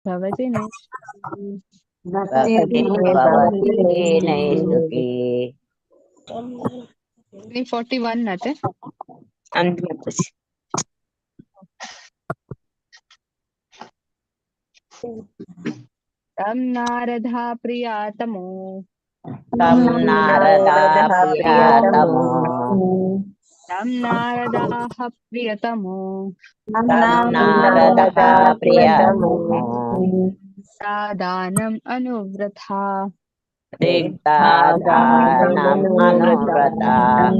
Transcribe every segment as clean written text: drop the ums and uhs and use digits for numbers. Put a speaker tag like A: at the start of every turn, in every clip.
A: भवति नैष्टिकी।
B: भक्तिर्भवति नैष्टिकी.
A: 41 ಅತೆ.
B: ಅಂದ್ ಮಾತಾಜಿ.
A: तं नारदा प्रियातमो.
B: तं नारदा प्रियतमो.
A: तं नारदाः प्रियतमो.
B: तं नारदः प्रियतमो.
A: दानम् अनुव्रता.
B: रिक्तादानम् अनुव्रता.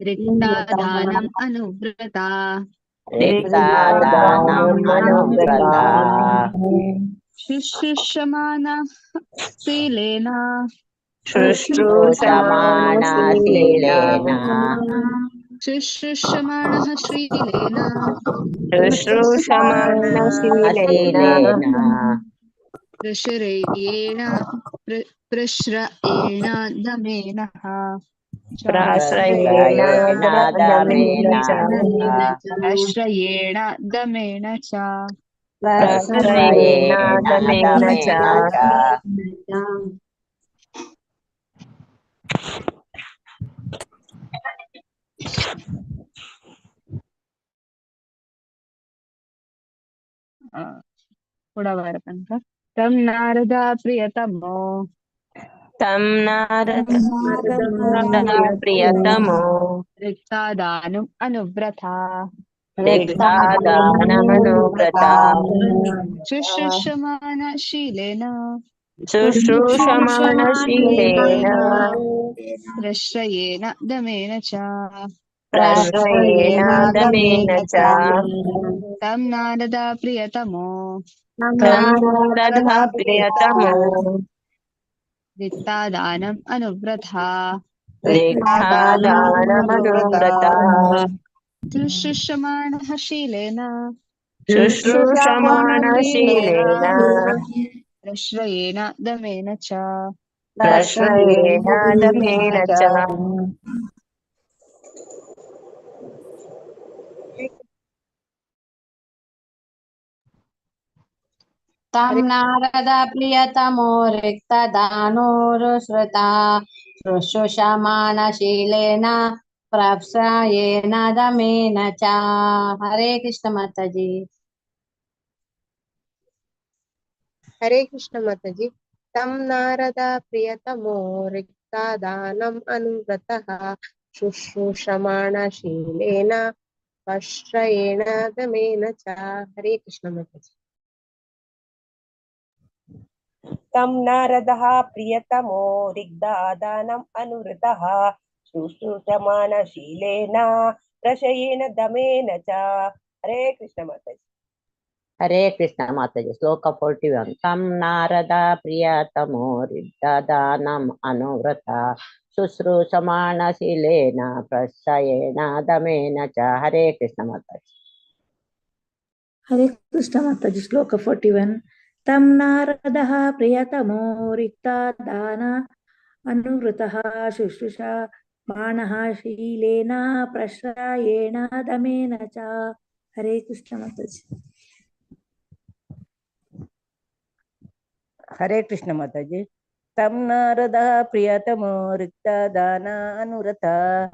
A: रिक्तादानम् अनुव्रता.
B: रिक्तादानम् अनुव्रता.
A: शुश्रूषमाणः शीलेन.
B: शुश्रूषमाणा शीलेन.
A: शुश्रूषमाणः शीलेन.
B: शुश्रूषमाणा शीलेन.
A: प्रश्रयेण प्रश्रयेण दमेनः.
B: प्रश्रयेण दमेन.
A: प्रश्रयेण दमेन च.
B: प्रश्रयेण दमेन च.
A: ಕುಡವರ ತನಕ. तं नारदा प्रियतमो.
B: तं नारद प्रियतमो.
A: रिक्तादानुम् अनुव्रता.
B: रिक्तादानमनुव्रता.
A: शुश्रूषमाणशीलेन.
B: शुश्रूषमाणशीलेन.
A: प्रश्रयेण दमेन च.
B: प्रश्रयेण दमेन च.
A: तं नारदा प्रियतमो.
B: तं नारदः प्रियतमो.
A: रिक्तादानम् अनुव्रता.
B: रिक्तादानमनुव्रता.
A: शुश्रूषमाणः शीलेन.
B: शुश्रूषमाणशीलेन.
A: प्रश्रयेण दमेन च.
B: प्रश्रयेण दमेन च.
C: तं नारद प्रियतमो रिक्तदानोरुश्रुता शुश्रूषमाणशीलेन प्रश्रयेण दमेन च. हरे कृष्ण माताजी.
D: हरे कृष्ण माताजी. तं नारद प्रियतमो रिक्तादानम् अनुव्रतः शुश्रूषमाणशीलेन प्रश्रयेण दमेन च. हरे कृष्ण माताजी.
E: तं नारदः प्रियतमो रिग्दादानम् अनुवृतः शुश्रूषमाणशीलेन प्रशयेन दमेन च. हरे कृष्ण माताजी.
B: हरे कृष्ण माताजी. श्लोक 41. तं नारद प्रियतमो रिक्तदानम् अनुव्रता शुश्रूषमाणशीलेन प्रश्रयेण दमेन च. हरे कृष्ण माताजी.
F: हरे कृष्ण माताजी. श्लोक 41. तं नारदः प्रियतमो रिक्तादान अनुवृतः शुश्रूषमाणः शीलेन प्रश्रयेण दमेन च. हरे कृष्ण माताजी.
G: हरे कृष्ण माताजी. तं नारदः प्रियतमो रिक्तदान अनुरता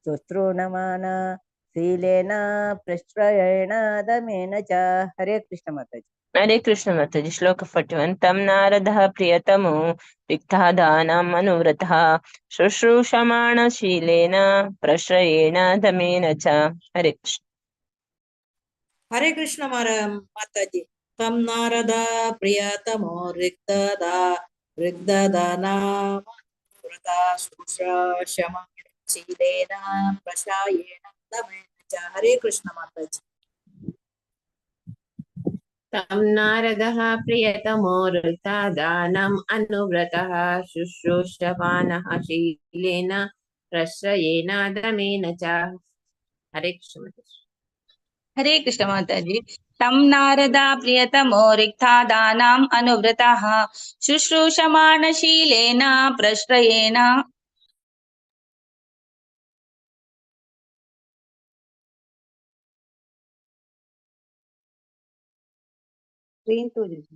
G: शुश्रूषमाण शीलेन प्रश्रयेण दमेन च. हरे कृष्ण माताजी.
B: हरे कृष्ण माताजी. श्लोक 41. तं नारदः प्रियतमो रिक्तादानम् अनुव्रतः शुश्रूषमाणशीलेन प्रश्रयेण दमेन च. हरे कृष्ण.
H: हरे कृष्ण माताजी. तं नारद प्रियतमो रिक्तदानामनुव्रता शुश्रूषमाणशीलेन प्रश्रयेण दमेन च. हरे कृष्ण माताजी.
I: तं नारदः प्रियतमो रिक्तादानम् अनुव्रतः शुश्रूषमाणः शीलेन प्रश्रयेण दमेन च. हरे कृष्ण माताजी.
J: हरे कृष्ण माताजी. तं नारद प्रियतमो रिक्तादानाम् अनुव्रतः शुश्रूषमाणशीलेन प्रश्रयेण
K: ಸ್ಕ್ರೀನ್ ತೋಜುಜಿ.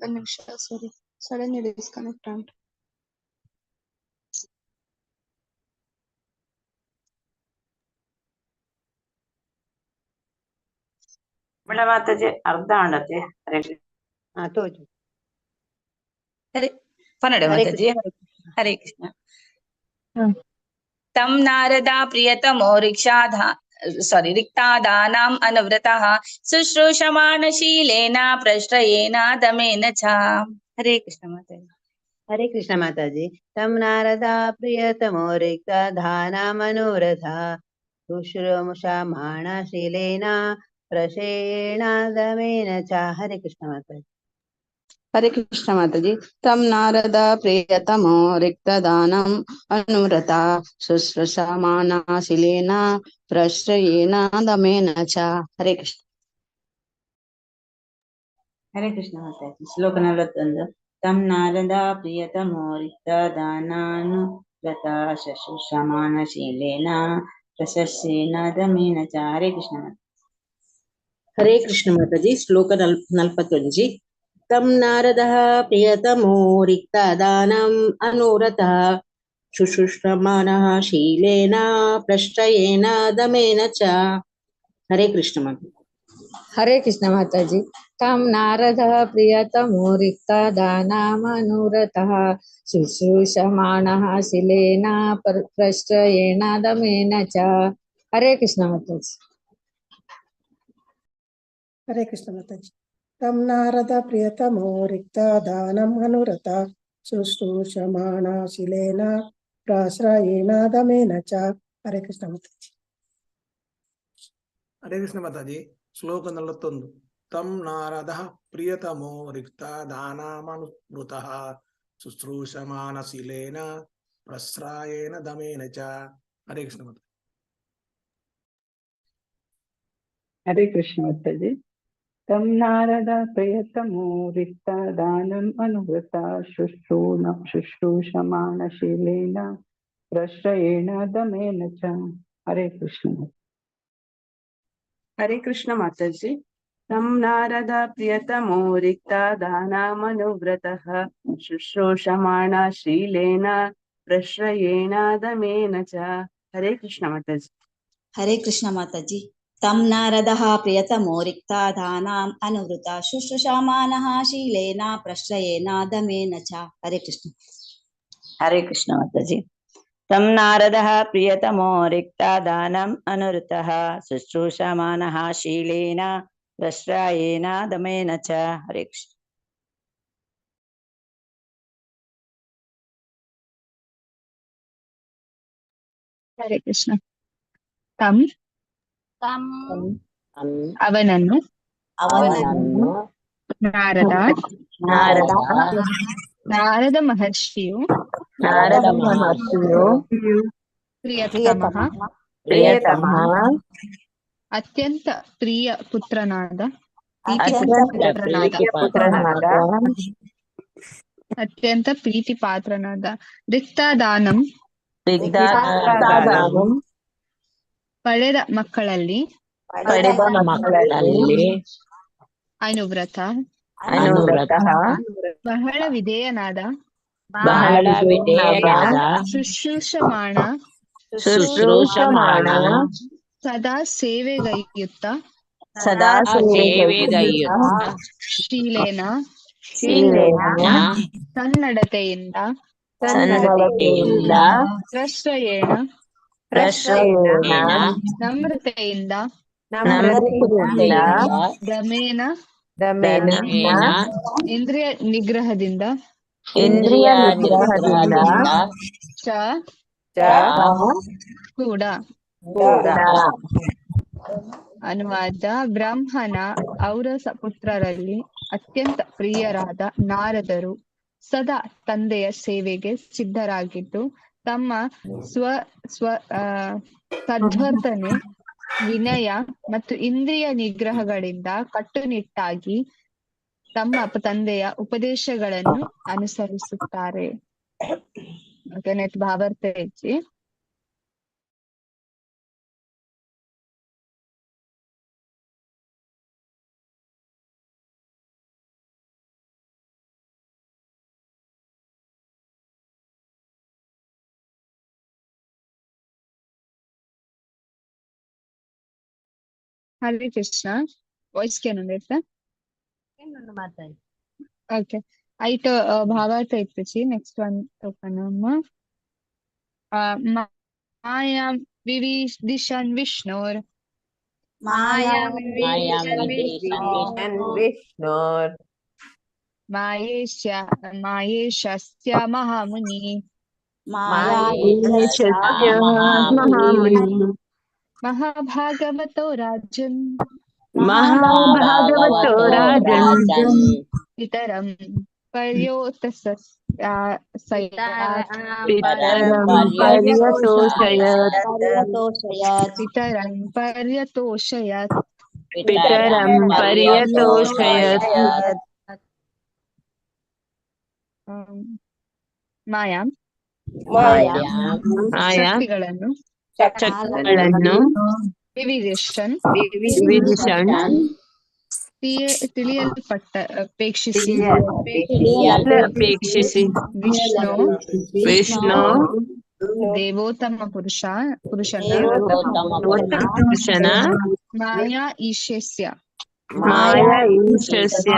A: ಒಂದ್ ನಿಮಿಷ, ಸಾರಿ, ಸಡನ್ಲಿ ಡಿಸ್ಕನೆಕ್ಟ್ ಆಂಟ್.
L: ವಿಮಲ ಮಾತಾಜಿ ಅರ್ಧ ಆಂಡತೆ. ಹರೇ ಕೃಷ್ಣ.
K: ಹಾ ತೋಜು.
J: ಹರೇ ಪನ್ನಡ
K: ಹರೇ
J: ಮಾತಾಜಿ.
K: ಕೃಷ್ಣ.
J: ಹರೇ ಕೃಷ್ಣ. ತಂ ನಾರದ ಪ್ರಿಯತಮೋ ರಿಕ್ಷಾಧಾ ಸಾರಿ ರಿಕ್ತಾದಾನಾಂ ಅನುವ್ರತಃ ಶುಶ್ರೂಷಮಾಣಶೀಲೇನ ಪ್ರಶ್ರಯೇನ ದಮೇನ ಚ. ಹರೇ ಕೃಷ್ಣ ಮಾತಾಜಿ.
K: ಹರೇ ಕೃಷ್ಣ ಮಾತಾಜಿ. ತಂ ನಾರದ ಪ್ರಿಯತಮೋ ರಿಕ್ತಧಾನಾಮನುವ್ರತ ಶುಶ್ರೂಷಮಾಣಶೀಲೇನ ಪ್ರಶ್ರಯೇಣ ದಮೇನ ಚ. ಹರೇ ಕೃಷ್ಣ ಮಾತಾಜಿ.
M: ಹರೇ ಕೃಷ್ಣ ಮಾತಾಜಿ. ತಂ ನಾರದ ಪ್ರಿಯತಮೋ ರಿಕ್ತದಾನಂ ಅನುವ್ರತ ಶುಶ್ರೂಷಮಾಣಶೀಲೇನ ಪ್ರಶ್ರಯೇಣ ದಮೇನ ಚ. ಹರೇ ಕೃಷ್ಣ.
N: ಹರೇ ಕೃಷ್ಣ ಮಾತಾಜಿ. ಶ್ಲೋಕ 41. ತಂ ನಾರದ ಪ್ರಿಯತಮೋ ರಿಕ್ತದಾನಾನುವ್ರತ ಶುಶ್ರೂಷಮಾಣಶೀಲೇನ ಪ್ರಶಸ್ಯೇನ ದಮೇನ ಚ. ಹರೇ ಕೃಷ್ಣ ಮಾತಾಜಿ.
I: ಹರೇ ಕೃಷ್ಣ ಮಾತಾಜಿ. ಶ್ಲೋಕ 41. ತಂ ನಾರದಃ ಪ್ರಿಯತಮೋ ರಿಕ್ತದಾನಂ ಅನುರತಃ ಶುಶ್ರೂಷಮಾಣಃ ಶೀಲೇನ ಪ್ರಶ್ರಯೇಣ ದಮೇನ ಚ. ಹರೇ ಕೃಷ್ಣ ಮಾತಾಜಿ.
O: ಹರೇ ಕೃಷ್ಣ ಮಾತಾಜಿ. ತಂ ನಾರದಃ ಪ್ರಿಯತಮೋ ರಿಕ್ತದಾನಾಮನುರತಃ ಶುಶ್ರೂಷಮಾಣಃ ಶೀಲೇನ ಪ್ರಶ್ರಯೇಣ ದಮೇನ ಚ. ಹರೇ ಕೃಷ್ಣ ಮಾತಾಜಿ.
P: ಹರೇ ಕೃಷ್ಣ ಮಾತಾಜಿ. ತಂ ನಾರದ ಪ್ರಿಯತಮೋ ರಿಕ್ತದಾನಂ ಅನುರತ ಶುಶ್ರೂಷಮಾಣ ಶಿಲೇನ ಪ್ರಾಶ್ರಯೇಣ ದಮೇನ ಚ. ಹರೇ ಕೃಷ್ಣ ಮಾತಾಜಿ.
Q: ಹರೇ ಕೃಷ್ಣ ಮಾತಾಜಿ. ಶ್ಲೋಕ 41. ತಂ ನಾರದಃ ಪ್ರಿಯತಮೋ ರಿಕ್ತದಾನಮನುವೃತಃ ಶುಶ್ರೂಷಮಾಣಶೀಲೇನ ಪ್ರಶ್ರಯೇಣ ದಮೇನ ಚ. ಹರೇ ಕೃಷ್ಣ ಮಾತಾಜಿ.
R: ಹರೇ ಕೃಷ್ಣ ಮಾತಾಜಿ. ತಂ ನಾರದ ಪ್ರಿಯತಮೋ ರಿಕ್ತದಾನಂ ಅನುವೃತ ಶುಶ್ರೂಷಮಾಣಶೀಲೇನ ಪ್ರಶ್ರಯೇಣ ದಮೇನ ಚ. ಹರೇ ಕೃಷ್ಣ.
S: ಹರೇ ಕೃಷ್ಣ ಮಾತಾಜಿ. ತಂ ನಾರದ ಪ್ರಿಯತಮೋ ರಿಕ್ತದಾನಮನುವ್ರತಃ ಶುಶ್ರೂಷಮಾಣ ಶೀಲೇನ ಪ್ರಶ್ರಯೇಣ ದಮೇನ ಚ. ಹರೇ ಕೃಷ್ಣ ಮಾತಾಜಿ.
T: ಹರೇ ಕೃಷ್ಣ ಮಾತಾಜಿ. ತಂ ನಾರದಃ ಪ್ರಿಯತಮೋ ರಿಕ್ತದಾನಾಂ ಅನುವೃತ ಶುಶ್ರೂಷಮಾಣಃ ಶೀಲೇನ ಪ್ರಶ್ರಯೇಣ ದಮೇನ ಚ. ಹರೇ ಕೃಷ್ಣ.
U: ಹರೇ ಕೃಷ್ಣ ಮಾತಾಜಿ. ತಂ ನಾರದಃ ಪ್ರಿಯತಮೋ ರಿಕ್ತದಾನಂ ಅನುವೃತಃ ಶುಶ್ರೂಷಮಾಣಃ ಶೀಲೇನ ಪ್ರಶ್ರಯೇಣ ದಮೇನ ಚ. ಹರೇ ಕೃಷ್ಣ.
A: ಹರೇ ಕೃಷ್ಣ. ತಂ ಅವನನ್ನು
T: ಅವನನ್ನು
A: ನಾರದ
T: ನಾರದ
A: ನಾರದ ಮಹರ್ಷಿಯು
B: ನಾರದ ಮಹರ್ಷಿಯು
A: ಪ್ರಿಯತಮಃ
B: ಪ್ರಿಯತಮಃ
A: ಅತ್ಯಂತ ಪ್ರಿಯ ಪುತ್ರನಾದ
B: ಅತ್ಯಂತ
A: ಪ್ರೀತಿ
B: ಪುತ್ರನಾದ
A: ಅತ್ಯಂತ ಪ್ರೀತಿ ಪಾತ್ರನಾದ ರಿಕ್ತದಾನಂ
B: ರಿಕ್ತದಾನಂ
A: ಪಡೆದ ಮಕ್ಕಳಲ್ಲಿ
B: ಪಡೆದ ಮಕ್ಕಳಲ್ಲಿ
A: ಅನುವ್ರತ
B: ಅನುವ್ರತಃ
A: ಬಹಳ ವಿಧೇಯನಾದ
B: ಬಹಳ ವಿಧೇಯನಾದ
A: ಶುಶ್ರೂಷಮಾಣ
B: ಶುಶ್ರೂಷಮಾಣ
A: ಸದಾ ಸೇವೆಗೈಯುತ್ತ
B: ಸದಾ ಸೇವೆಗೈಯುತ್ತ
A: ಶೀಲೇನ
B: ಶೀಲೇನ
A: ಸನ್ನಡತೆಯಿಂದ
B: ಸನ್ನಡತೆಯಿಂದ
A: ಪ್ರಶ್ರಯೇಣ
B: ಪ್ರಶ್ರಯೇಣ
A: ನಮ್ರತೆಯಿಂದ
B: ನಮ್ರತೆಯಿಂದ
A: ದಮೇನ
B: ದಮೇನ
A: ಇಂದ್ರಿಯ ನಿಗ್ರಹದಿಂದ
B: ಇಂದ್ರಿಯ ನಿಗ್ರಹದಿಂದ
A: ಚ ಕೂಡ.
B: ಕೂಡ.
A: ಅನುವಾದ: ಬ್ರಾಹ್ಮಣ ಔರಸ ಪುತ್ರರಲ್ಲಿ ಅತ್ಯಂತ ಪ್ರಿಯರಾದ ನಾರದರು ಸದಾ ತಂದೆಯ ಸೇವೆಗೆ ಸಿದ್ಧರಾಗಿದ್ದು ತಮ್ಮ ಸ್ವ ಸ್ವ ಸದ್ವರ್ತನೆ, ವಿನಯ ಮತ್ತು ಇಂದ್ರಿಯ ನಿಗ್ರಹಗಳಿಂದ ಕಟ್ಟುನಿಟ್ಟಾಗಿ ತಮ್ಮ ತಂದೆಯ ಉಪದೇಶಗಳನ್ನು ಅನುಸರಿಸುತ್ತಾರೆ. ಓಕೆ, ನೆಟ್ ಭಾವಾರ್ಥ ಇಜ್ಜಿ. ಹರೇ ಕೃಷ್ಣ. ವಾಯ್ಸ್ ಕೇನೊಂದಿತ್ತ?
K: ಮಾತಾಡಿ.
A: ಓಕೆ, ಐಟ್ ಭಾವಾರ್ಥ ಇಪ್ಪುಜಿ. Next one ತೋಪನಮ್ಮ. ಮಾಯಾಂ ವಿವಿದಿಶನ್ ವಿಷ್ಣೋರ್
T: ಮಾಯಾಂ
E: ವಿವಿದಿಶನ್ ವಿಷ್ಣೋರ್
A: ಮಾಯೇಶ ಮಾಯೇಶಸ್ಯ ಮಹಾಮುನಿ
T: ಮಾಯೇಶಸ್ಯ
S: ಮಹಾಮುನಿ
A: ಮಹಾಭಾಗವತೋ ರಾಜನ್
S: ಮಹಾಭಾಗವತೋ ರಾಜನ್
A: ಪಿತರಂ ಪರ್ಯೋತಸಯಾತ್
S: ಪಿತರಂ ಪರ್ಯತೋಷಯತ್
A: ಪಿತರಂ ಪರ್ಯತೋಷಯತ್
S: ಪಿತರಂ ಪರ್ಯತೋಷಯತ್.
A: ಮಾಯಾಂ
S: ಮಾಯಾ
A: ಶಕ್ತಿಗಳನ್ನು
S: ಶಕ್ತಿಗಳನ್ನು
A: ವಿವಿಧಿಷನ್
S: ವಿಧಿಷನ್
A: ತಿಳಿಯಲ್ಪಟ್ಟ ಅಪೇಕ್ಷಿಸಿ
S: ಅಪೇಕ್ಷಿಸಿ
A: ವಿಷ್ಣು
S: ವಿಷ್ಣು
A: ದೇವೋತ್ತಮ ಪುರುಷನ
S: ಪುರುಷನ
A: ಮಾಯಾ ಈಶಸ್ಯ
S: ಮಾಯಾ ಈಶಸ್ಯ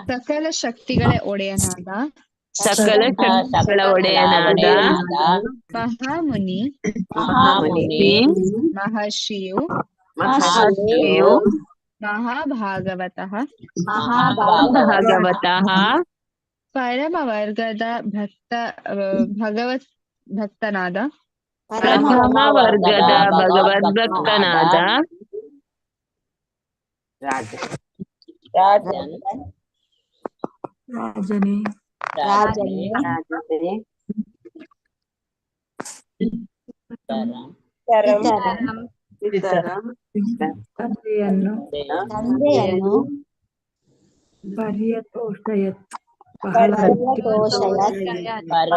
A: ಸಕಲ ಶಕ್ತಿಗಳ ಒಡೆಯನಾದ
S: ಸಕಲ ಶಕ್ತಿಗಳ ಒಡೆಯನಾದ
A: ಮಹಾಮುನಿ
S: ಮಹಾಮುನಿ
A: ಮಹರ್ಷಿಯು
S: ಮಹರ್ಷಿಯು
A: ಮಹಾಭಾಗವತಃ
S: ಭಾಗವತಃ
A: ಪರಮ ವರ್ಗದ ಭಕ್ತ ಭಗವತ್ ಭಕ್ತನಾದ
S: ಪ್ರಥಮ ವರ್ಗದ ಭಗವದ್ಭಕ್ತನಾದ
B: ರಾಜನ್
F: ರಾಜನೇ
B: ರಾಜನೇ
F: ತಂದೆಯನ್ನು
T: ತಂದೆಯನ್ನು
F: ಪರ್ಯತೋಷಯತ್ ಬಹಳ
B: ಪರ್ಯತೋಷಯತ್ ಬಹಳ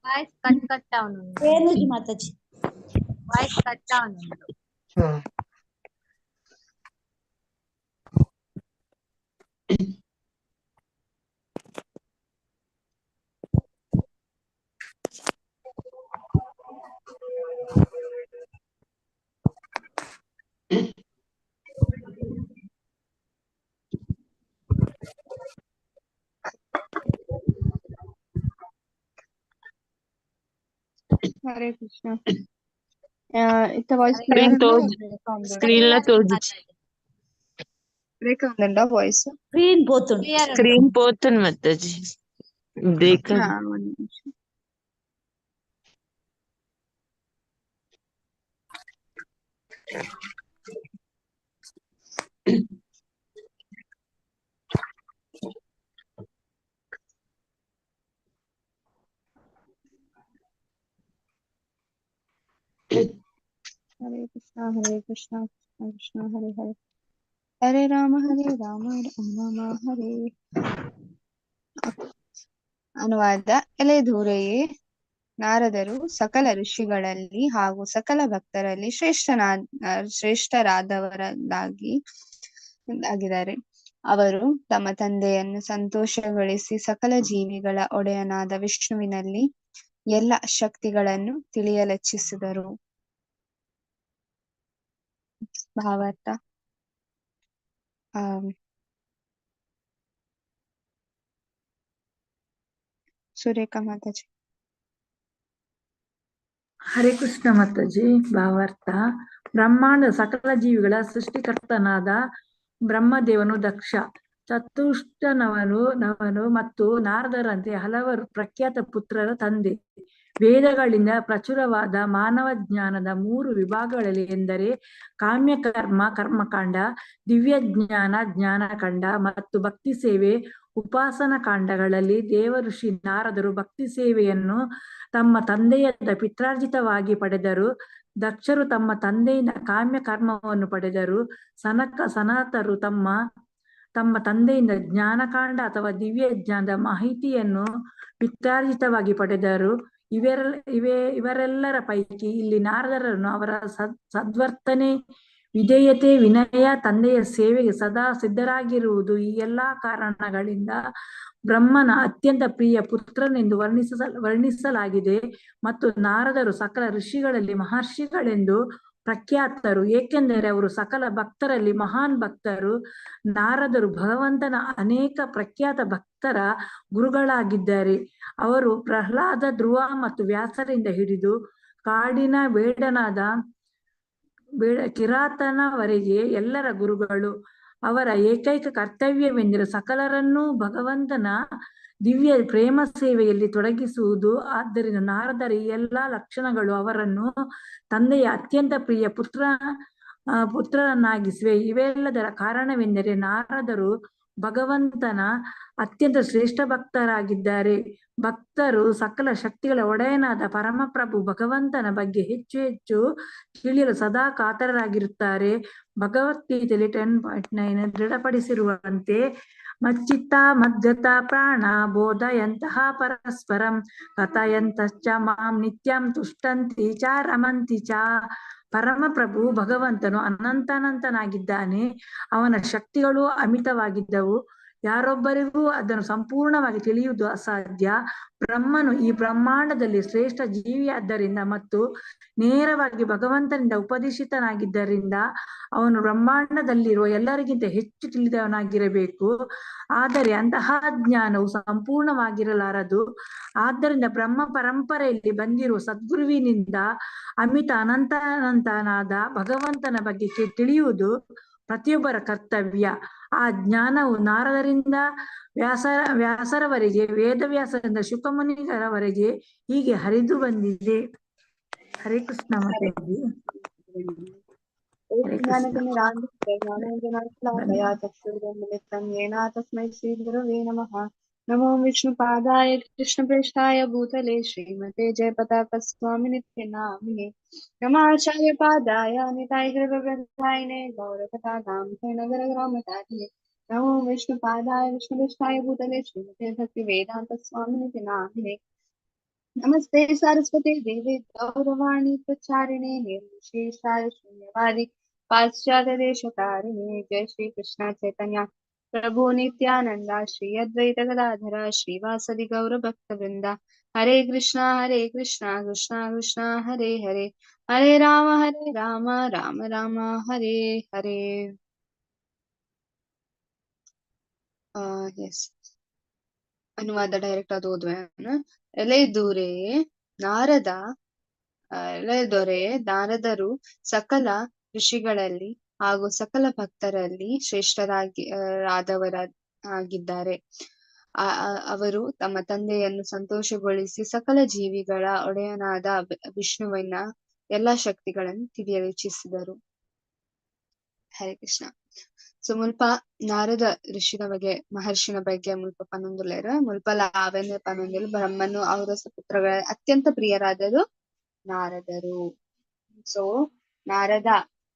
C: ವಾಯ್ಸ್ ಕಟ್ ಕಟ್ ಅವನು.
T: ಏನು ಮಾತಾಜಿ?
C: ವಾಯ್ಸ್ ಕಟ್ ಅವನು.
A: ಹರೇ ಕೃಷ್ಣ. ಇತ್ತ ವಾಯ್ಸ್
S: ಸ್ಕ್ರೀನ್ ತೋಜ್ ಸ್ಕ್ರೀನ್ ಲ ತೋಜುಜಿ.
A: ಬ್ರೇಕ್ ಆവുಂದುಂಡಾ ವಾಯ್ಸ್?
T: ಸ್ಕ್ರೀನ್ ಪೋತುಂಡು.
S: ಸ್ಕ್ರೀನ್ ಪೋತುಂಡು ಮಾತಾಜಿ ಬ್ರೇಕ್.
A: ಹಾ, ಒಂದ್ ನಿಮಿಷ. ಹರೇ ಕೃಷ್ಣ ಹರೇ ಕೃಷ್ಣ ಕೃಷ್ಣ ಕೃಷ್ಣ ಹರೇ ಹರೇ ಹರೇ ರಾಮ ಹರೇ ರಾಮ ರಾಮ ರಾಮ ಹರೇ. ಅನುವಾದ: ಎಲೆಧೂರೆಯೇ, ನಾರದರು ಸಕಲ ಋಷಿಗಳಲ್ಲಿ ಹಾಗೂ ಸಕಲ ಭಕ್ತರಲ್ಲಿ ಶ್ರೇಷ್ಠರಾದವರಾಗಿ ಆಗಿದ್ದಾರೆ. ಅವರು ತಮ್ಮ ತಂದೆಯನ್ನು ಸಂತೋಷಗೊಳಿಸಿ ಸಕಲ ಜೀವಿಗಳ ಒಡೆಯನಾದ ವಿಷ್ಣುವಿನಲ್ಲಿ ಎಲ್ಲ ಶಕ್ತಿಗಳನ್ನು ತಿಳಿಯಲೆಚ್ಛಿಸಿದರು. ಭಾವಾರ್ಥ. ಸುರೇಖಾ ಮಾತಾಜಿ.
F: ಹರೇ ಕೃಷ್ಣ ಮಾತಾಜಿ. ಭಾವಾರ್ಥ: ಬ್ರಹ್ಮಾಂಡ ಸಕಲ ಜೀವಿಗಳ ಸೃಷ್ಟಿಕರ್ತನಾದ ಬ್ರಹ್ಮದೇವನು ದಕ್ಷ ಚತುಷ್ಟನವನು ನವನು ಮತ್ತು ನಾರದರಂತೆ ಹಲವರು ಪ್ರಖ್ಯಾತ ಪುತ್ರರ ತಂದೆ. ವೇದಗಳಿಂದ ಪ್ರಚುರವಾದ ಮಾನವ ಜ್ಞಾನದ ಮೂರು ವಿಭಾಗಗಳಲ್ಲಿ ಎಂದರೆ ಕಾಮ್ಯಕರ್ಮ ಕರ್ಮಕಾಂಡ, ದಿವ್ಯ ಜ್ಞಾನ ಜ್ಞಾನಕಾಂಡ ಮತ್ತು ಭಕ್ತಿ ಸೇವೆ ಉಪಾಸನ ಕಾಂಡಗಳಲ್ಲಿ ದೇವಋಷಿ ನಾರದರು ಭಕ್ತಿ ಸೇವೆಯನ್ನು ತಮ್ಮ ತಂದೆಯಿಂದ ಪಿತ್ರಾರ್ಜಿತವಾಗಿ ಪಡೆದರು. ದಕ್ಷರು ತಮ್ಮ ತಂದೆಯಿಂದ ಕಾಮ್ಯ ಕರ್ಮವನ್ನು ಪಡೆದರು. ಸನಕ ಸನಾತರು ತಮ್ಮ ತಮ್ಮ ತಂದೆಯಿಂದ ಜ್ಞಾನಕಾಂಡ ಅಥವಾ ದಿವ್ಯ ಜ್ಞಾನದ ಮಾಹಿತಿಯನ್ನು ವಿಸ್ತಾರಿತವಾಗಿ ಪಡೆದರು. ಇವರೆಲ್ಲರ ಪೈಕಿ ಇಲ್ಲಿ ನಾರದರನ್ನು ಅವರ ಸದ್ವರ್ತನೆ, ವಿಧೇಯತೆ, ವಿನಯ, ತಂದೆಯ ಸೇವೆಗೆ ಸದಾ ಸಿದ್ಧರಾಗಿರುವುದು ಈ ಎಲ್ಲಾ ಕಾರಣಗಳಿಂದ ಬ್ರಹ್ಮನ ಅತ್ಯಂತ ಪ್ರಿಯ ಪುತ್ರನೆಂದು ವರ್ಣಿಸಲಾಗಿದೆ. ಮತ್ತು ನಾರದರು ಸಕಲ ಋಷಿಗಳಲ್ಲಿ ಮಹರ್ಷಿಗಳೆಂದು ಪ್ರಖ್ಯಾತರು, ಏಕೆಂದರೆ ಅವರು ಸಕಲ ಭಕ್ತರಲ್ಲಿ ಮಹಾನ್ ಭಕ್ತರು. ನಾರದರು ಭಗವಂತನ ಅನೇಕ ಪ್ರಖ್ಯಾತ ಭಕ್ತರ ಗುರುಗಳಾಗಿದ್ದಾರೆ. ಅವರು ಪ್ರಹ್ಲಾದ, ಧ್ರುವ ಮತ್ತು ವ್ಯಾಸರಿಂದ ಹಿಡಿದು ಕಾಡಿನ ಬೇಡನಾದ ಕಿರಾತನವರೆಗೆ ಎಲ್ಲರ ಗುರುಗಳು. ಅವರ ಏಕೈಕ ಕರ್ತವ್ಯವೆಂದರೆ ಸಕಲರನ್ನೂ ಭಗವಂತನ ದಿವ್ಯ ಪ್ರೇಮ ಸೇವೆಯಲ್ಲಿ ತೊಡಗಿಸುವುದು. ಆದ್ದರಿಂದ ನಾರದರ ಈ ಎಲ್ಲಾ ಲಕ್ಷಣಗಳು ಅವರನ್ನು ತಂದೆಯ ಅತ್ಯಂತ ಪ್ರಿಯ ಪುತ್ರನನ್ನಾಗಿಸಿವೆ. ಇವೆಲ್ಲದರ ಕಾರಣವೆಂದರೆ ನಾರದರು ಭಗವಂತನ ಅತ್ಯಂತ ಶ್ರೇಷ್ಠ ಭಕ್ತರಾಗಿದ್ದಾರೆ. ಭಕ್ತರು ಸಕಲ ಶಕ್ತಿಗಳ ಒಡೆಯನಾದ ಪರಮಪ್ರಭು ಭಗವಂತನ ಬಗ್ಗೆ ಹೆಚ್ಚು ಹೆಚ್ಚು ತಿಳಿಯಲು ಸದಾ ಕಾತರರಾಗಿರುತ್ತಾರೆ. ಭಗವದ್ಗೀತೆಯಲ್ಲಿ 10.9 ದೃಢಪಡಿಸಿರುವಂತೆ ಮಚ್ಚಿತ್ತ ಮದ್ಗತ ಪ್ರಾಣ ಬೋಧಯಂತಹ ಪರಸ್ಪರಂ ಕಥಯಂತಶ್ಚ ಮಾಂ ನಿತ್ಯಂ ತುಷ್ಟಂತಿ ಚ ರಮಂತಿ ಚ. ಪರಮಪ್ರಭು ಭಗವಂತನು ಅನಂತಾನಂತನಾಗಿದ್ದಾನೆ. ಅವನ ಶಕ್ತಿಗಳು ಅಮಿತವಾಗಿದ್ದವು. ಯಾರೊಬ್ಬರಿಗೂ ಅದನ್ನು ಸಂಪೂರ್ಣವಾಗಿ ತಿಳಿಯುವುದು ಅಸಾಧ್ಯ. ಬ್ರಹ್ಮನು ಈ ಬ್ರಹ್ಮಾಂಡದಲ್ಲಿ ಶ್ರೇಷ್ಠ ಜೀವಿಯಾದ್ದರಿಂದ ಮತ್ತು ನೇರವಾಗಿ ಭಗವಂತನಿಂದ ಉಪದೇಶಿತನಾಗಿದ್ದರಿಂದ ಅವನು ಬ್ರಹ್ಮಾಂಡದಲ್ಲಿರುವ ಎಲ್ಲರಿಗಿಂತ ಹೆಚ್ಚು ತಿಳಿದವನಾಗಿರಬೇಕು. ಆದರೆ ಅಂತಹ ಜ್ಞಾನವು ಸಂಪೂರ್ಣವಾಗಿರಲಾರದು. ಆದ್ದರಿಂದ ಬ್ರಹ್ಮ ಪರಂಪರೆಯಲ್ಲಿ ಬಂದಿರುವ ಸದ್ಗುರುವಿನಿಂದ ಅಮಿತ ಅನಂತಾನಂತನಾದ ಭಗವಂತನ ಬಗ್ಗೆ ತಿಳಿಯುವುದು ಪ್ರತಿಯೊಬ್ಬರ ಕರ್ತವ್ಯ. ಆ ಜ್ಞಾನವು ನಾರದರಿಂದ ವ್ಯಾಸರವರೆಗೆ, ವೇದವ್ಯಾಸರಿಂದ ಶುಕಮುನಿಗರವರೆಗೆ ಹೀಗೆ ಹರಿದು ಬಂದಿದೆ. ಹರೇ ಕೃಷ್ಣ ಮಾತಾಜಿ. ಹರೇ ಕೃಷ್ಣ.
A: ತಸ್ಮೈ ಶ್ರೀ ಗುರವೇ ನಮಃ. ನಮೋ ವಿಷ್ಣುಪಾದಾಯ ಕೃಷ್ಣಪ್ರೇಷ್ಠಾಯ ಭೂತಲೆ ಶ್ರೀಮತೆ ಜಯಪತಾಕ ಸ್ವಾಮಿನಿತ್ಯ ನಾಮಿನೆ. ನಮಾಚಾರ್ಯ ಪಾದಾಯ ನಿತಾಯ ಕೃಪಪ್ರದಾಯಿನೆ ಗೌರಕಥಾಧಾಮ ನಗರ ಗ್ರಾಮಧಾರಿಣೆ. ನಮೋ ವಿಷ್ಣುಪಾದಾಯ ವಿಷ್ಣುಪ್ರೇಷ್ಠಾಯ ಭೂತಲೆ ಶ್ರೀಮತೆ ಭಕ್ತಿ ವೇದಾಂತ ಸ್ವಾಮಿನಿತ್ಯ ನಾಮಿನೆ. ನಮಸ್ತೆ ಸಾರಸ್ವತಿ ದೇವಿ ಗೌರವಾಣಿ ಪ್ರಚಾರಿಣೆ ನಿರ್ವಿಶೇಷಾಯ ಶೂನ್ಯವಾದಿ ಪಾಶ್ಚಾತ್ಯ ದೇಶತಾರಿಣೆ. ಜಯ ಶ್ರೀ ಕೃಷ್ಣ ಚೈತನ್ಯ ಪ್ರಭು ನಿತ್ಯಾನಂದ ಶ್ರೀ ಅದ್ವೈತ ಗದಾಧರ ಶ್ರೀವಾಸದಿ ಗೌರ ಭಕ್ತ ವೃಂದ. ಹರೇ ಕೃಷ್ಣ ಹರೇ ಕೃಷ್ಣ ಕೃಷ್ಣ ಕೃಷ್ಣ ಹರೇ ಹರೇ, ಹರೇ ರಾಮ ಹರೇ ರಾಮ ರಾಮ ರಾಮ ಹರೇ ಹರೇ. ಎಸ್, ಅನುವಾದ ಡೈರೆಕ್ಟ್ ಅದು ಓದ್ವೆ. ಎಲೆ ದೂರೆ ನಾರದ, ಎಲೆ ದೊರೆ ನಾರದರು ಸಕಲ ಋಷಿಗಳಲ್ಲಿ ಹಾಗೂ ಸಕಲ ಭಕ್ತರಲ್ಲಿ ಶ್ರೇಷ್ಠರಾಗಿ ಆದವರ ಆಗಿದ್ದಾರೆ. ಅವರು ತಮ್ಮ ತಂದೆಯನ್ನು ಸಂತೋಷಗೊಳಿಸಿ ಸಕಲ ಜೀವಿಗಳ ಒಡೆಯನಾದ ವಿಷ್ಣುವಿನ ಎಲ್ಲಾ ಶಕ್ತಿಗಳನ್ನು ತಿಳಿಯಲು ಇಚ್ಛಿಸಿದರು. ಹರೇ ಕೃಷ್ಣ. ಸೊ ಮುಲ್ಪ ನಾರದ ಋಷಿನ ಬಗ್ಗೆ, ಮಹರ್ಷಿನ ಬಗ್ಗೆ ಮುಲ್ಪ ಪನೊಂದುಲೇರ. ಮುಲ್ಪ ಲಾವೆಂದ್ರೆ ಪನೊಂದುಲು ಬ್ರಹ್ಮನು ಅವರ ಪುತ್ರಗಳ ಅತ್ಯಂತ ಪ್ರಿಯರಾದರು ನಾರದರು. ಸೊ ನಾರದ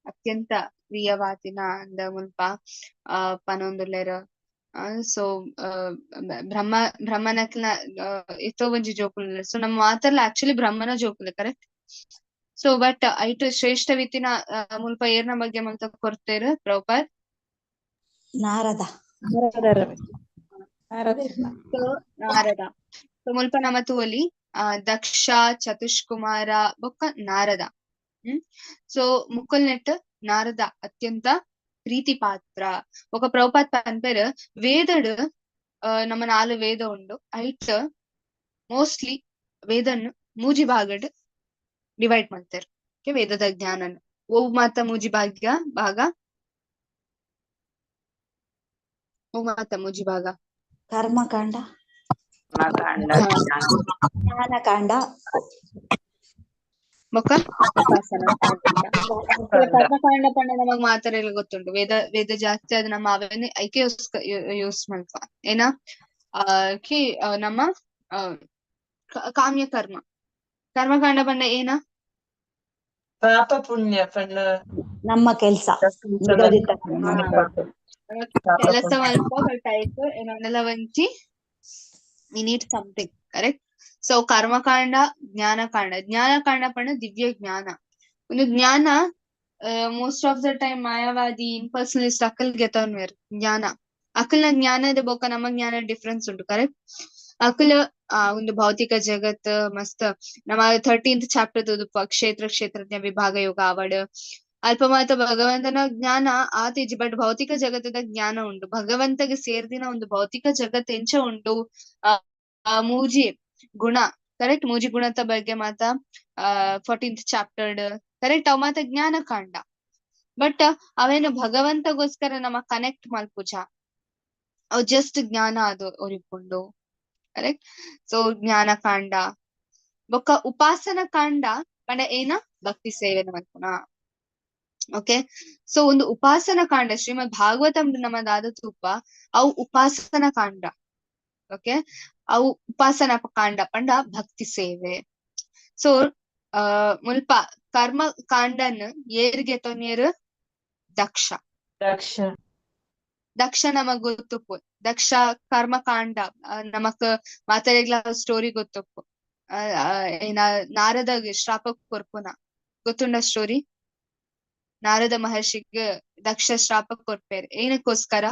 A: ಅತ್ಯಂತ ಪ್ರಿಯವಾತಿನ ಅಂದ ಮುಲ್ಪ ಪನೊಂದುಲ್ಲೆರ್. ಸೊ ಬ್ರಹ್ಮನಕ್ನ ಎತ್ತೋ ಒಂಜಿ ಜೋಕುಲು. ಸೊ ನಮ್ಮ ಮಾತೆರ್ಲ ಆಕ್ಚುಲಿ ಬ್ರಹ್ಮನ ಜೋಕುಲು, ಕರೆಕ್ಟ್? ಸೊ ಬಟ್ ಐಟ್ ಶ್ರೇಷ್ಠ ವಿತಿನ ಮುಲ್ಪ ಏರ್ನ ಬಗ್ಗೆ ಮುಲ್ಪ ಕೊರ್ತೇರು ಪ್ರಭುಪಾದ್?
T: ನಾರದ.
A: ನಾರದ. ಸೊ ಮುಲ್ಪ ನಮ ತೂವೊಲಿ ದಕ್ಷ, ಚತುಷ್ಕುಮಾರ ಬೊಕ್ಕ ನಾರದ. ಸೊ ಮುಕ್ಕಲ್ನೆಟ್ ನಾರದ ಅತ್ಯಂತ ಪ್ರೀತಿ ಪಾತ್ರ. ఒక ಪ್ರಭುಪಾದ್ ಪನ್ಪೆರ್ ವೇದಡ್ ನಮ್ಮ ನಾಲ್ ವೇದ ಉಂಡು. ಐಟ್ ಮೋಸ್ಟ್ಲಿ ವೇದನ್ ಮೂಜಿ ಭಾಗಡ್ ಡಿವೈಡ್ ಮಾಡ್ತಾರೆ. ಓಕೆ, ವೇದದ ಜ್ಞಾನನ್ ಓ ಮಾತ ಮೂಜಿ ಭಾಗ್ಯ ಭಾಗ, ಓ ಮಾತ ಮೂಜಿ ಭಾಗ
T: ಕರ್ಮಕಾಂಡ, ಜ್ಞಾನಕಾಂಡ,
A: ಬೊಕ್ಕ ಉಪಾಸನ ಕಾಂಡ. ಕರ್ಮಕಾಂಡ ಪಂಡ ನಮಗ್ ಮಾತೆರೆಲ ಗೊತ್ತುಂಟು. ವೇದ ವೇದ ಜಾಸ್ತಿ ಅದು ನಮ್ಮ ಅವೇನೆ ಐಕೆ ಯೂಸ್ ಮಲ್ಪ ಏನ ನಮ್ಮ ಕಾಮ್ಯ ಕರ್ಮ. ಕರ್ಮಕಾಂಡ ಪಂಡ ಏನ?
B: ಪಾಪ ಪುಣ್ಯ ಪಂಡ
T: ನಮ್ಮ ಕೆಲ್ಸ, ನಿಗದಿತ.
A: ಕೆಲಸ ಮಲ್ಪ ಬಟ್ ಆಯ್ತು ಏನೊಂದೆಲ್ಲ ಒಂಜಿ we need something, correct? So ಕರ್ಮಕಾಂಡ, ಜ್ಞಾನಕಾಂಡ. ಜ್ಞಾನಕಾಂಡ ಪಂಡ ದಿವ್ಯ ಜ್ಞಾನ. ಒಂದು ಜ್ಞಾನ most of the time ಮಾಯಾವಾದಿ ಇಂಪರ್ಸನಲಿಸ್ಟ್ Akal ಗೆತೊನ್ವೆರ್ ಜ್ಞಾನ. ಅಕಲ್ನ ಜ್ಞಾನದ ಬೊಕ್ಕ ನಮ್ಮ ಜ್ಞಾನ ಡಿಫ್ರೆನ್ಸ್ ಉಂಟು, ಕರೆಕ್ಟ್? ಅಕಲ್ ಒಂದು ಭೌತಿಕ ಜಗತ್ ಮಸ್ತ್ ನಮ್ಮ 13th chapter ತೂದುಪ್ಪ ಕ್ಷೇತ್ರ ಕ್ಷೇತ್ರಜ್ಞ ವಿಭಾಗ ಯೋಗ ಆವಡ್ ಅಲ್ಪ ಮಾತ ಭಗವಂತನ ಜ್ಞಾನ ಆತಿಜಿ, ಬಟ್ ಭೌತಿಕ ಜಗತ್ತದ ಜ್ಞಾನ ಉಂಟು. ಭಗವಂತಗೆ ಸೇರ್ದಿನ ಒಂದು ಭೌತಿಕ ಜಗತ್ ಎಂಚ ಉಂಟು, ಆ ಮೂಜಿ ಗುಣ, ಕರೆಕ್ಟ್? ಮೂಜಿ ಗುಣತ ಬಗ್ಗೆ ಮಾತ 14th chapter, correct? ಅವ್ ಮಾತ ಜ್ಞಾನ ಕಾಂಡ. ಬಟ್ ಅವೇನು ಭಗವಂತಗೋಸ್ಕರ ನಮ್ಮ ಕನೆಕ್ಟ್ ಮಲ್ಪುಜ, ಅವ್ ಜಸ್ಟ್ ಜ್ಞಾನ ಅದು ಒರಿಪುಂಡು, ಕರೆಕ್ಟ್? ಸೊ ಜ್ಞಾನ ಕಾಂಡ ಬೊಕ್ಕ ಉಪಾಸನ ಕಾಂಡ ಪಂಡ ಏನ ಭಕ್ತಿ ಸೇವೆನ ಮಲ್ಪುನ. ಓಕೆ, ಸೊ ಒಂದು ಉಪಾಸನ ಕಾಂಡ ಶ್ರೀಮದ್ ಭಾಗವತಂ ನಮ್ಮ ದಾದ ತೂಪ ಅವು ಉಪಾಸನ ಕಾಂಡ. ಓಕೆ, ಅವು ಉಪಾಸನ ಕಾಂಡ ಪಂಡ ಭಕ್ತಿ ಸೇವೆ. ಸೊ ಮುಲ್ಪ ಕರ್ಮ ಕಾಂಡನ್ ಏರ್ಗೆ ತೊನ್ಯರು ದಕ್ಷ.
B: ದಕ್ಷ
A: ದಕ್ಷ ನಮಗ್ ಗೊತ್ತುಪ್ಪು. ದಕ್ಷ ಕರ್ಮಕಾಂಡ ನಮಕ್ ಮಾತೆರೆಗ್ಲ ಸ್ಟೋರಿ ಗೊತ್ತುಪ್ಪು. ಏನ ನಾರದ ಶ್ರಾಪ ಕೊರ್ಪುನ ಗೊತ್ತುಂಡ ಸ್ಟೋರಿ? ನಾರದ ಮಹರ್ಷಿಗೆ ದಕ್ಷ ಶ್ರಾಪ ಕೊರ್ಪೇರ್ ಏನಕ್ಕೋಸ್ಕರ?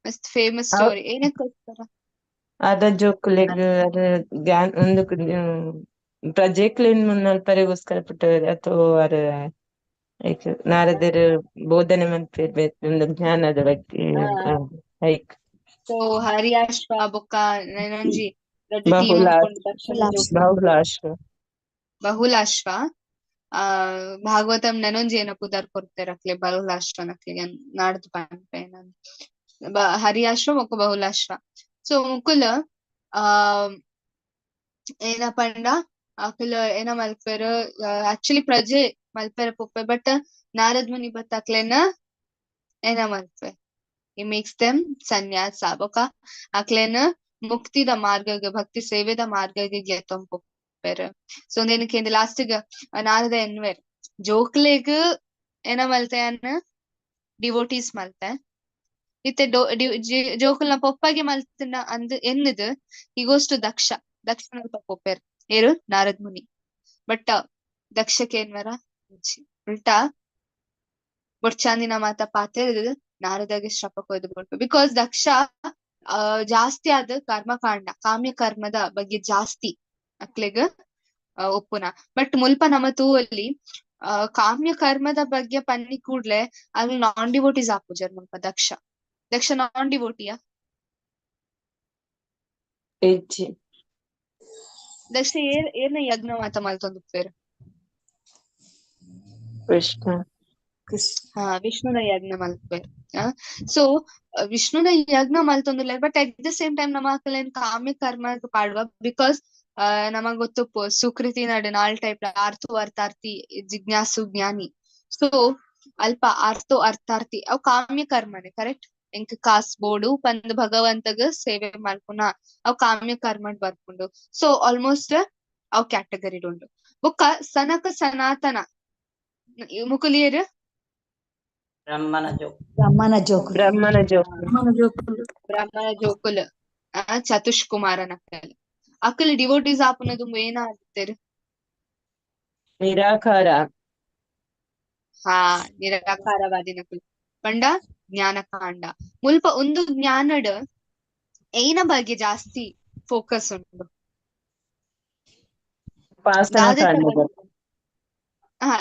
A: ಮಸ್ತ್ ಫೇಮಸ್ ಸ್ಟೋರಿ. ಏನಕ್ಕೋಸ್ಕರ?
B: ಅದ ಜೋಕುಲೆಗ್ ಅದ ಜ್ಞಾನ ಒಂದು ಪ್ರಜೆಕ್ಲೆನ್ ಮುನ್ನಲ್ಪರೆಗೋಸ್ಕರ ಪುಟ್ಟ ಅಥವಾ ಅರ ಐಕ್ ನಾರದರು ಬೋಧನೆ ಮನ್ಪೇರ್ ಒಂದು ಜ್ಞಾನದ ಬಗ್ಗೆ ಐಕ್.
A: ಸೊ ಹರಿಯಾಶ್ವ ಬೊಕ್ಕ ನನೊಂಜಿ ದೊಡ್ಡ ಟೀಮ್
B: ಬಹುಲ
A: ಅನ್ಕೊಂಡು ದಕ್ಷನ ಜೋಕುಲು
B: ಬಹುಲಾಶ್ವ
A: ಬಹುಲಾಶ್ವ. ಆ ಭಾಗವತಂ ನನೊಂಜಿ ಏನ ಪುದರ್ ಕೊರ್ತೆರ್ ಅಕ್ಲೆ ಬಹುಲಾಶ್ವನಕ್ಲೆಗೆ ನಾಡ್ದು ಪನ್ಪೆ ನಾನ್. ಹರಿಯಾಶ್ವ ಬೊಕ್ಕ ಬಹುಲಾಶ್ವ. ಸೊ ಮುಕುಲ್ ಆ ಏನ ಪಂಡ ಅಕುಲು ಏನ ಮಲ್ಪೆರ್ ಆಕ್ಚುಲಿ ಪ್ರಜೆ ಮಲ್ಪೆರೆ ಪೋಪೆ, ಬಟ್ ನಾರದ್ ಮುನಿ ಬತ್ತ ಅಕ್ಲೆನ ಏನ ಮಲ್ಪೆ, he makes them ಸನ್ಯಾಸ. ಬೊಕ್ಕ ಅಕ್ಲೆನ ಮುಕ್ತಿದ ಮಾರ್ಗಗ್ ಭಕ್ತಿ ಸೇವೆದ ಮಾರ್ಗಗ್ ಗೆತೊಂದು ಪೋಪೆರ್. ಸೊ ಉಂದೇನಕ್ಕೆ ಲಾಸ್ಟ್ ಗ್ ನಾರದ ಎನ್ವೆರ್ ಜೋಕ್ಲೆಗ್ ಏನ ಮಲ್ತೆ ಅನ್ನ ಡಿವೋಟೀಸ್ ಮಲ್ತೆ ಇತ್ತೆ ಜೋಕುಲ್ನ ಪೊಪ್ಪಗೆ ಮಲ್ತಿನ ಅಂದ್ ಎನ್ನುದು he goes to Daksha. ದಕ್ಷ ಪೋಪೆರ್ ಏರು ನಾರದ್ ಮುನಿ. ಬಟ್ ದಕ್ಷಕ್ಕೆ ಏನ್ವರ ಉಲ್ಟಾ ಬೊಡ್ಚಾಂದಿನ ಮಾತ ಪಾತೆ ನಾರದಾಗೆ ಶ್ರಾಪ ಕೊಯ್ದು ಬಿಟ್ಟು. Because ದಕ್ಷ ಜಾಸ್ತಿ ಆದ ಕರ್ಮಕಾಂಡ ಕಾಮ್ಯ ಕರ್ಮದ ಬಗ್ಗೆ ಜಾಸ್ತಿ ಅಕ್ಲೆಗ್ ಒಪ್ಪುನ. ಬಟ್ ಮುಲ್ಪ ನಮ್ಮ ತೂವಲ್ಲಿ ಕಾಮ್ಯ ಕರ್ಮದ ಬಗ್ಗೆ ಪನ್ನಿ ಕೂಡ್ಲೆ ಅಲ್ಲಿ ನಾನ್ ಡಿವೋಟೀಸ್ ಆಪುಜರ್ ಮುಲ್ಪ. ದಕ್ಷ ದಕ್ಷ ನಾನ್ ಡಿವೋಟಿಯಾ?
B: ಇಜ್ಜಿ.
A: ದಕ್ಷ ಏರ್ ಏರ್ನ ಯಜ್ಞ ಮಾತ ಮಲ್ತೊಂದುಪ್ಪೆರ್?
B: ವಿಷ್ಣು.
A: ಹಾ, ವಿಷ್ಣುನ ಯಜ್ಞ ಮಲ್ಪೆರ್. ಸೊ ವಿಷ್ಣುನ ಯಜ್ಞ ಮಲ್ತೊಂದುಲ್ಲ, but at the same time ನಮ್ಮ ಅಕಲೆನ್ ಕಾಮ್ಯ ಕರ್ಮ ಪಾಡುವ. Because ನಮಗ್ ಗೊತ್ತುಪ್ಪು ಸುಕೃತಿ ನಡು ನಾಲ್ ಟೈಪ್ ಆರ್ಥು ಅರ್ಥಾರ್ಥಿ ಜಿಜ್ಞಾಸು ಜ್ಞಾನಿ. ಸೊ ಅಲ್ಪ ಆರ್ಥೋ ಅರ್ಥಾರ್ಥಿ ಅವು ಕಾಮ್ಯ ಕರ್ಮನೆ, ಕರೆಕ್ಟ್? ಎಂಕ್ ಕಾಸ್ ಬೋಡು ಪಂದ್ ಭಗವಂತಗ್ ಸೇವೆ ಮಲ್ಪುನ ಅವು ಕಾಮ್ಯ ಕರ್ಮಡ್ ಬರ್ಪುಂಡು. ಸೊ ಆಲ್ಮೋಸ್ಟ್ ಅವು ಕ್ಯಾಟಗರಿ ಉಂಡು. ಬೊಕ್ಕ ಸನಕ ಸನಾತನ ಮುಕುಲಿಯರ್
L: ಬ್ರಹ್ಮನ ಜೋಕ್
T: ಬ್ರಹ್ಮನ ಜೋಕುಲು.
B: ಬ್ರಹ್ಮನ ಜೋಕುಲು.
F: ಬ್ರಹ್ಮನ ಜೋಕುಲು.
A: ಬ್ರಹ್ಮನ ಜೋಕುಲ್ ಚತುಷ್ಕುಮಾರನ ಅಕಲ್ ಅಕಲ್ ಡಿವೋಟೀಸ್ ಆಪುನದು ಏನ ಆದಿತ್ತೆರ್?
B: ನಿರಾಕಾರ.
A: ಹಾ, ನಿರಾಕಾರವಾದಿನಕುಲು ಪಂಡ ಜ್ಞಾನಕಾಂಡ. ಮುಲ್ಪ ಒಂದು ಜ್ಞಾನಡ್ ಏನ ಬಗ್ಗೆ ಜಾಸ್ತಿ ಫೋಕಸ್ ಉಂಟು?
B: ಉಪಾಸನ
A: ದಾದೆತ
B: ಕಾಂಡದ.
A: ಹಾ,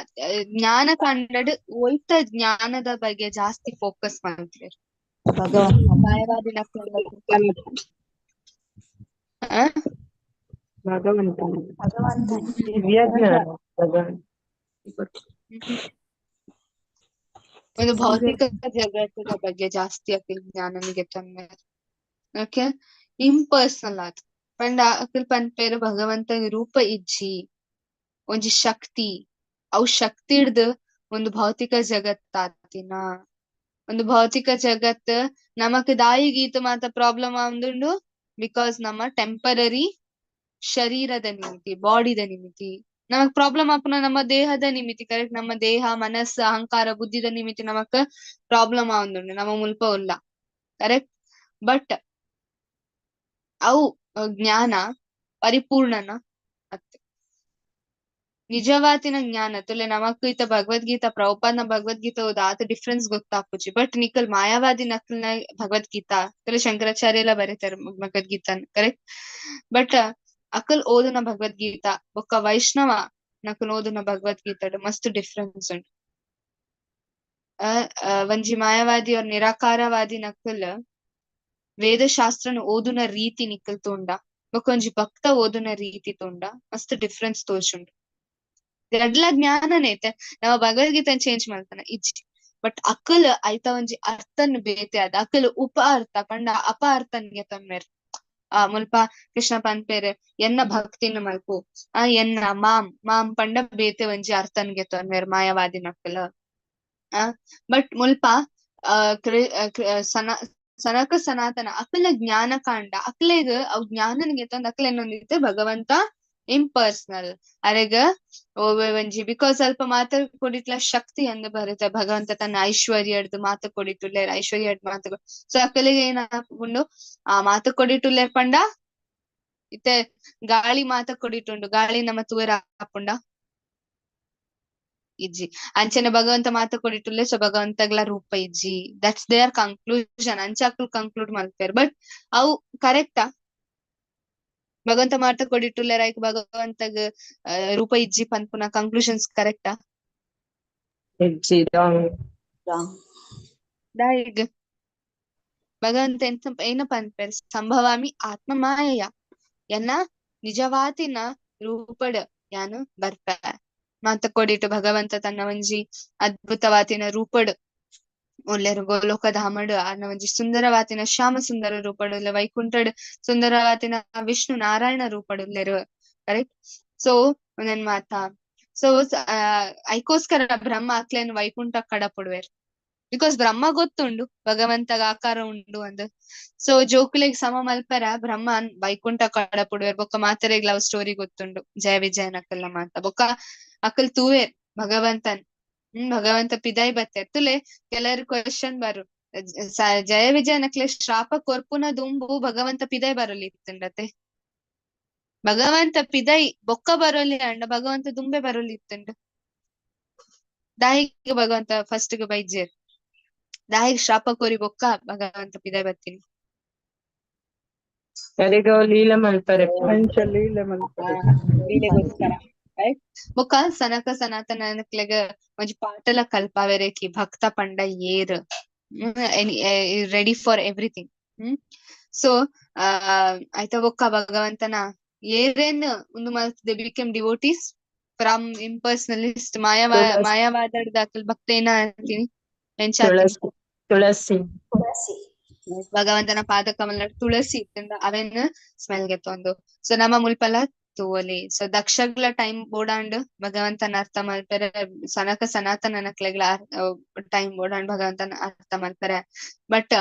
A: ಜ್ಞಾನಕಾಂಡಡ್ ಒಯ್ತ ಜ್ಞಾನದ ಬಗ್ಗೆ ಜಾಸ್ತಿ ಫೋಕಸ್ ಮಾಡ್ತಾರೆ?
T: ಭಗವಂತ.
A: ಮಾಯವಾದಿನಕುಲು
B: ಭಗವಂತನ
T: ಭಗವಂತನ.
B: ದಿವ್ಯ ಜ್ಞಾನ ಭಗವಂತ.
A: ಒಂದು ಭೌತಿಕ ಜಗತ್ತದ ಬಗ್ಗೆ ಜಾಸ್ತಿ ಅಕಿಲ್ ಜ್ಞಾನನಿಗೆ ತೊಂದರೆ. ಓಕೆ, ಇಂಪರ್ಸನಲ್ ಆತ್ ಪಂಡ ಅಕಿಲ್ ಪನ್ಪೇರು ಭಗವಂತನ ರೂಪ ಇಜ್ಜಿ, ಒಂಜಿ ಶಕ್ತಿ, ಅವು ಶಕ್ತಿ ಹಿಡ್ದು ಒಂದು ಭೌತಿಕ ಜಗತ್ತಾತಿನ. ಒಂದು ಭೌತಿಕ ಜಗತ್ ನಮಕ್ ದಾಯಿ ಗೀತ ಮಾತ ಪ್ರಾಬ್ಲಮ್ ಆಂದುಂಡು because ನಮ್ಮ ಟೆಂಪರರಿ ಶರೀರದ ನಿಮಿತಿ, ಬಾಡಿದ ನಿಮಿತಿ. ನಮಕ್ ಪ್ರಾಬ್ಲಮ್ ಆಪುನ ನಮ್ಮ ದೇಹದ ನಿಮಿತಿ, ಕರೆಕ್ಟ್? ನಮ್ಮ ದೇಹ, ಮನಸ್ಸು, ಅಹಂಕಾರ, ಬುದ್ಧಿದ ನಿಮಿತಿ ನಮಕ್ ಪ್ರಾಬ್ಲಮ್ ಆವೊಂದುಂಡು, ನಮ್ಮ ಮುಲ್ಪ ಉಲ್ಲ, ಕರೆಕ್ಟ್? ಬಟ್ ಅವು ಜ್ಞಾನ ಪರಿಪೂರ್ಣನ ಅತ್. ನಿಜವಾತಿನ ಜ್ಞಾನ ತುಲೆ ನಮಕ್ ಇತ್ತ ಭಗವದ್ಗೀತಾ, ಪ್ರಭುಪಾದನ ಭಗವದ್ಗೀತಾ ಓದ ಆತ ಡಿಫ್ರೆನ್ಸ್ ಗೊತ್ತಾಪುಜಿ. ಬಟ್ ನಿಕಲ್ ಮಾಯಾವಾದಿ ನಕಲ್ನ ಭಗವದ್ಗೀತಾ ತುಲೆ ಶಂಕರಾಚಾರ್ಯ ಎಲ್ಲ ಬರೀತಾರೆ ಭಗವದ್ಗೀತಾ, ಕರೆಕ್ಟ್? ಬಟ್ ಅಕಲ್ ಓದುನ ಭಗವದ್ಗೀತಾ ಬೊಕ್ಕ ವೈಷ್ಣವ ನಕಲ್ ಓದುನ ಭಗವದ್ಗೀತಾ ಮಸ್ತ್ ಡಿಫ್ರೆನ್ಸ್ ಉಂಟು. ಅ ಅ, ಒಂಜಿ ಮಾಯಾವಾದಿ ಅವ್ರ ನಿರಾಕಾರವಾದಿ ನಕಲ್ ವೇದಶಾಸ್ತ್ರನ ಓದುನ ರೀತಿ ನಿಕಲ್ ತೋಂಡ ಬೊಕ್ಕ ಒಂಜಿ ಭಕ್ತ ಓದುನ ರೀತಿ ತೋಂಡ ಮಸ್ತ್ ಡಿಫ್ರೆನ್ಸ್ ತೋಜುಂಡು. ರಡ್ಲ ಜ್ಞಾನನೇ ಐತೆ, ನಾವು ಭಗವದ್ಗೀತೆ ಚೇಂಜ್ ಮಾಡ್ತಾನ ಇಜ್ಜಿ. ಬಟ್ ಅಕಲ್ ಐತ ಒಂಜಿ ಅರ್ಥನ್ ಬೇತೆ ಅದ ಅಕಲ್ ಉಪ ಅರ್ಥ ಪಂಡ ಅಪ ಅರ್ಥನ್ಗೆ ತಮ್ಮೆರ್. ಆ ಮುಲ್ಪ ಕೃಷ್ಣ ಪನ್ಪೇರ್ ಎನ್ನ ಭಕ್ತಿನ ಮಲ್ಪು, ಆ ಎನ್ನ ಮಾಂ ಮಾಂ ಪಂಡ ಬೇತೆ ಒಂಜಿ ಅರ್ಥನ್ಗೆ ತೊನ್ಮೇರ್ ಮಾಯವಾದಿ ನಕಲ್. ಆ ಬಟ್ ಮುಲ್ಪ ಆ ಸನ ಸನಕ ಸನಾತನ ಅಕಲ ಜ್ಞಾನ ಕಾಂಡ ಅಕ್ಲೆಗ್ ಅವ್ ಜ್ಞಾನನ್ಗೆ ತಂದ್ ಅಕ್ಲ ಏನೊಂದಿತ್ತೆ ಭಗವಂತ ಇಂಪರ್ಸನಲ್ ಅರೆಗ ಓವೆ ಒಂಜಿ because ಅಲ್ಪ ಮಾತ ಕೊಡಿಟ್ಲ ಶಕ್ತಿ ಅಂದ್ ಬರುತ್ತೆ ಭಗವಂತ ತನ್ನ ಐಶ್ವರ್ಯಡ್ದು ಮಾತ ಕೊಡಿಟುಲ್ಲೇರ್, ಐಶ್ವರ್ಯಡ್ ಮಾತ. ಸೊ ಅಕಲಿಗೆ ಏನಾಪುಂಡು ಆ ಮಾತ ಕೊಡಿಟುಲ್ಲೇರ್ ಪಂಡ ಇತ್ತೆ ಗಾಳಿ ಮಾತ ಕೊಡಿಟುಂಡು, ಗಾಳಿ ನಮ್ಮ ತೂವೆರ ಆಪುಂಡ ಇಜ್ಜಿ. ಅಂಚನೆ ಭಗವಂತ ಮಾತ ಕೊಡಿಟುಲ್ಲೆ, ಸೊ ಭಗವಂತಗ್ಲ ರೂಪ ಇಜ್ಜಿ. That's there conclusion. ಅಂಚ ಅಕುಲು ಕಂಕ್ಲೂಡ್ ಮಲ್ಪೆರ್. ಬಟ್ ಅವು ಕರೆಕ್ಟಾ? ಭಗವಂತ ಮಾತ ಕೊಡಿಟುಲ್ಲೆರ್ ಐಕ್ ಭಗವಂತಗ್ ರೂಪ ಇಜ್ಜಿ ಪನ್ಪುನ ಕಂಕ್ಲೂಷನ್ಸ್ ಕರೆಕ್ಟಾ?
B: ಇಜ್ಜಿ, ರಾಂಗ್.
A: ದಾಯಿಗ್ ಭಗವಂತ ಎಂತ ಏನ ಪನ್ಪೆರ್? ಸಂಭವಾಮಿ ಆತ್ಮ ಮಾಯೆಯ ಎನ್ನ ನಿಜವಾತಿನ ರೂಪಡ್ ಯಾನು ಬರ್ಪೆ. ಮಾತ ಕೊಡಿಟು ಭಗವಂತ ತನ್ನ ಒಂಜಿ ಅದ್ಭುತವಾತಿನ ರೂಪಡ್ ಉಲ್ಲೆರ್ ಗೋಲೋಕ ಧಾಮಡ್ ಆರ್ನ ಒಂಜಿ ಸುಂದರವಾತಿನ ಶ್ಯಾಮ ಸುಂದರ ರೂಪಡ್ ಉಲ್ಲೆ, ವೈಕುಂಠಡ್ ಸುಂದರವಾತಿನ ವಿಷ್ಣು ನಾರಾಯಣ ರೂಪಡ್ ಉಲ್ಲೆರ್, ಕರೆಕ್ಟ್? ಸೊ ಒಂದೊಂದ್ ಮಾತ ಸೊ ಐಕೋಸ್ಕರ ಬ್ರಹ್ಮ ಅಕ್ಲೇನ್ ವೈಕುಂಠ ಕಡಪುಡುವೆರ್, because ಬ್ರಹ್ಮ ಗೊತ್ತುಂಡು ಭಗವಂತಗ ಆಕಾರ ಉಂಡು ಅಂದ್. ಸೊ ಜೋಕುಲೆಗ್ ಸಮ ಮಲ್ಪೆರ ಬ್ರಹ್ಮ ವೈಕುಂಠ ಕಡಪುಡುವೆರ್. ಬೊಕ್ಕ ಮಾತೆರೆಗ್ ಲವ್ ಸ್ಟೋರಿ ಗೊತ್ತುಂಡು ಜಯ ವಿಜಯನ ಅಕಲ್ನ ಮಾತ. ಬೊಕ್ಕ ಅಕಲ್ ತೂವೆರ್ ಭಗವಂತನ್, ಭಗವಂತ ಪಿದಾಯ್ ಬತ್ತೆರ್. ತುಲೆ ಕೆಲರ್ ಕ್ವೆಶನ್ ಬರು, ಜಯ ವಿಜಯನಕ್ಲೆ ಶ್ರಾಪ ಕೊರ್ಪುನ ದುಂಬು ಭಗವಂತ ಪಿದಾಯ್ ಬರಲಿ ಇತ್ತುಂಡತೆ? ಭಗವಂತ ಪಿದಾಯ್ ಬೊಕ್ಕ ಬರೋಲಿ ಅಂಡ ಭಗವಂತ ದುಂಬೆ ಬರೋಲಿ ಇತ್ತುಂಡು. ದಾಯಿಗ್ ಭಗವಂತ ಫಸ್ಟ್ ಗ್ ಬೈಜೇರ್, ದಾಯಿಗ್ ಶ್ರಾಪ ಕೋರಿ ಬೊಕ್ಕ ಭಗವಂತ ಪಿದಾಯ್ ಬತ್ತೀನಿ.
B: ಅರೆಗ ಲೀಲ ಮಲ್ಪರೆ
R: ಅಂಚ ಲೀಲೆ ಮಲ್ಪರೆ
A: ಲೀಲೆಗೋಸ್ಕರ. ಬೊಕ್ಕ ಸನಕ ಸನಾತನಕ್ಲೆಗ್ ಒಂಜಿ ಪಾಠಲ ಕಲ್ಪಾವೆರೆ ಕಿ ಭಕ್ತ ಪಂಡ ಏರ್, ರೆಡಿ ಫಾರ್ ಎವ್ರಿಥಿಂಗ್. ಸೊ ಆಯ್ತ ಬೊಕ್ಕ ಭಗವಂತನ ಏರೇನ್ ಉಂದು ಮಲ್ತ್ they became devotees from impersonalist
B: ತುಳಸಿ.
A: ಮಾಯಾವಾದಡ್ದ್ ಅಕಲ್ ಭಕ್ತ ಏನ ಅಂತೀನಿ ಎಂಚಾತೀನಿ?
B: ತುಳಸಿ ತುಳಸಿ.
T: ತುಳಸಿ.
A: ಭಗವಂತನ ಪಾದ ಕಮಲ ತುಳಸಿ ಇತ್ತಂದ ಅವೆನ್ ಸ್ಮೆಲ್ ಗೆತ್ತೊಂದು. ಸೊ ನಮ್ಮ ಮುಲ್ಪಲ ತೂವೊಲಿ. ಸೊ ದಕ್ಷಗ್ಲ ಟೈಮ್ ಬೋಡಾಂಡ್ ಭಗವಂತನ ಅರ್ಥ ಮಲ್ಪೆರೆ, ಸನಕ ಸನಾತನನಕ್ಲೆಗ್ಲ ಟೈಮ್ ಬೋಡಾಂಡ್ ಭಗವಂತನ ಅರ್ಥ ಮಲ್ಪೆರೆ. But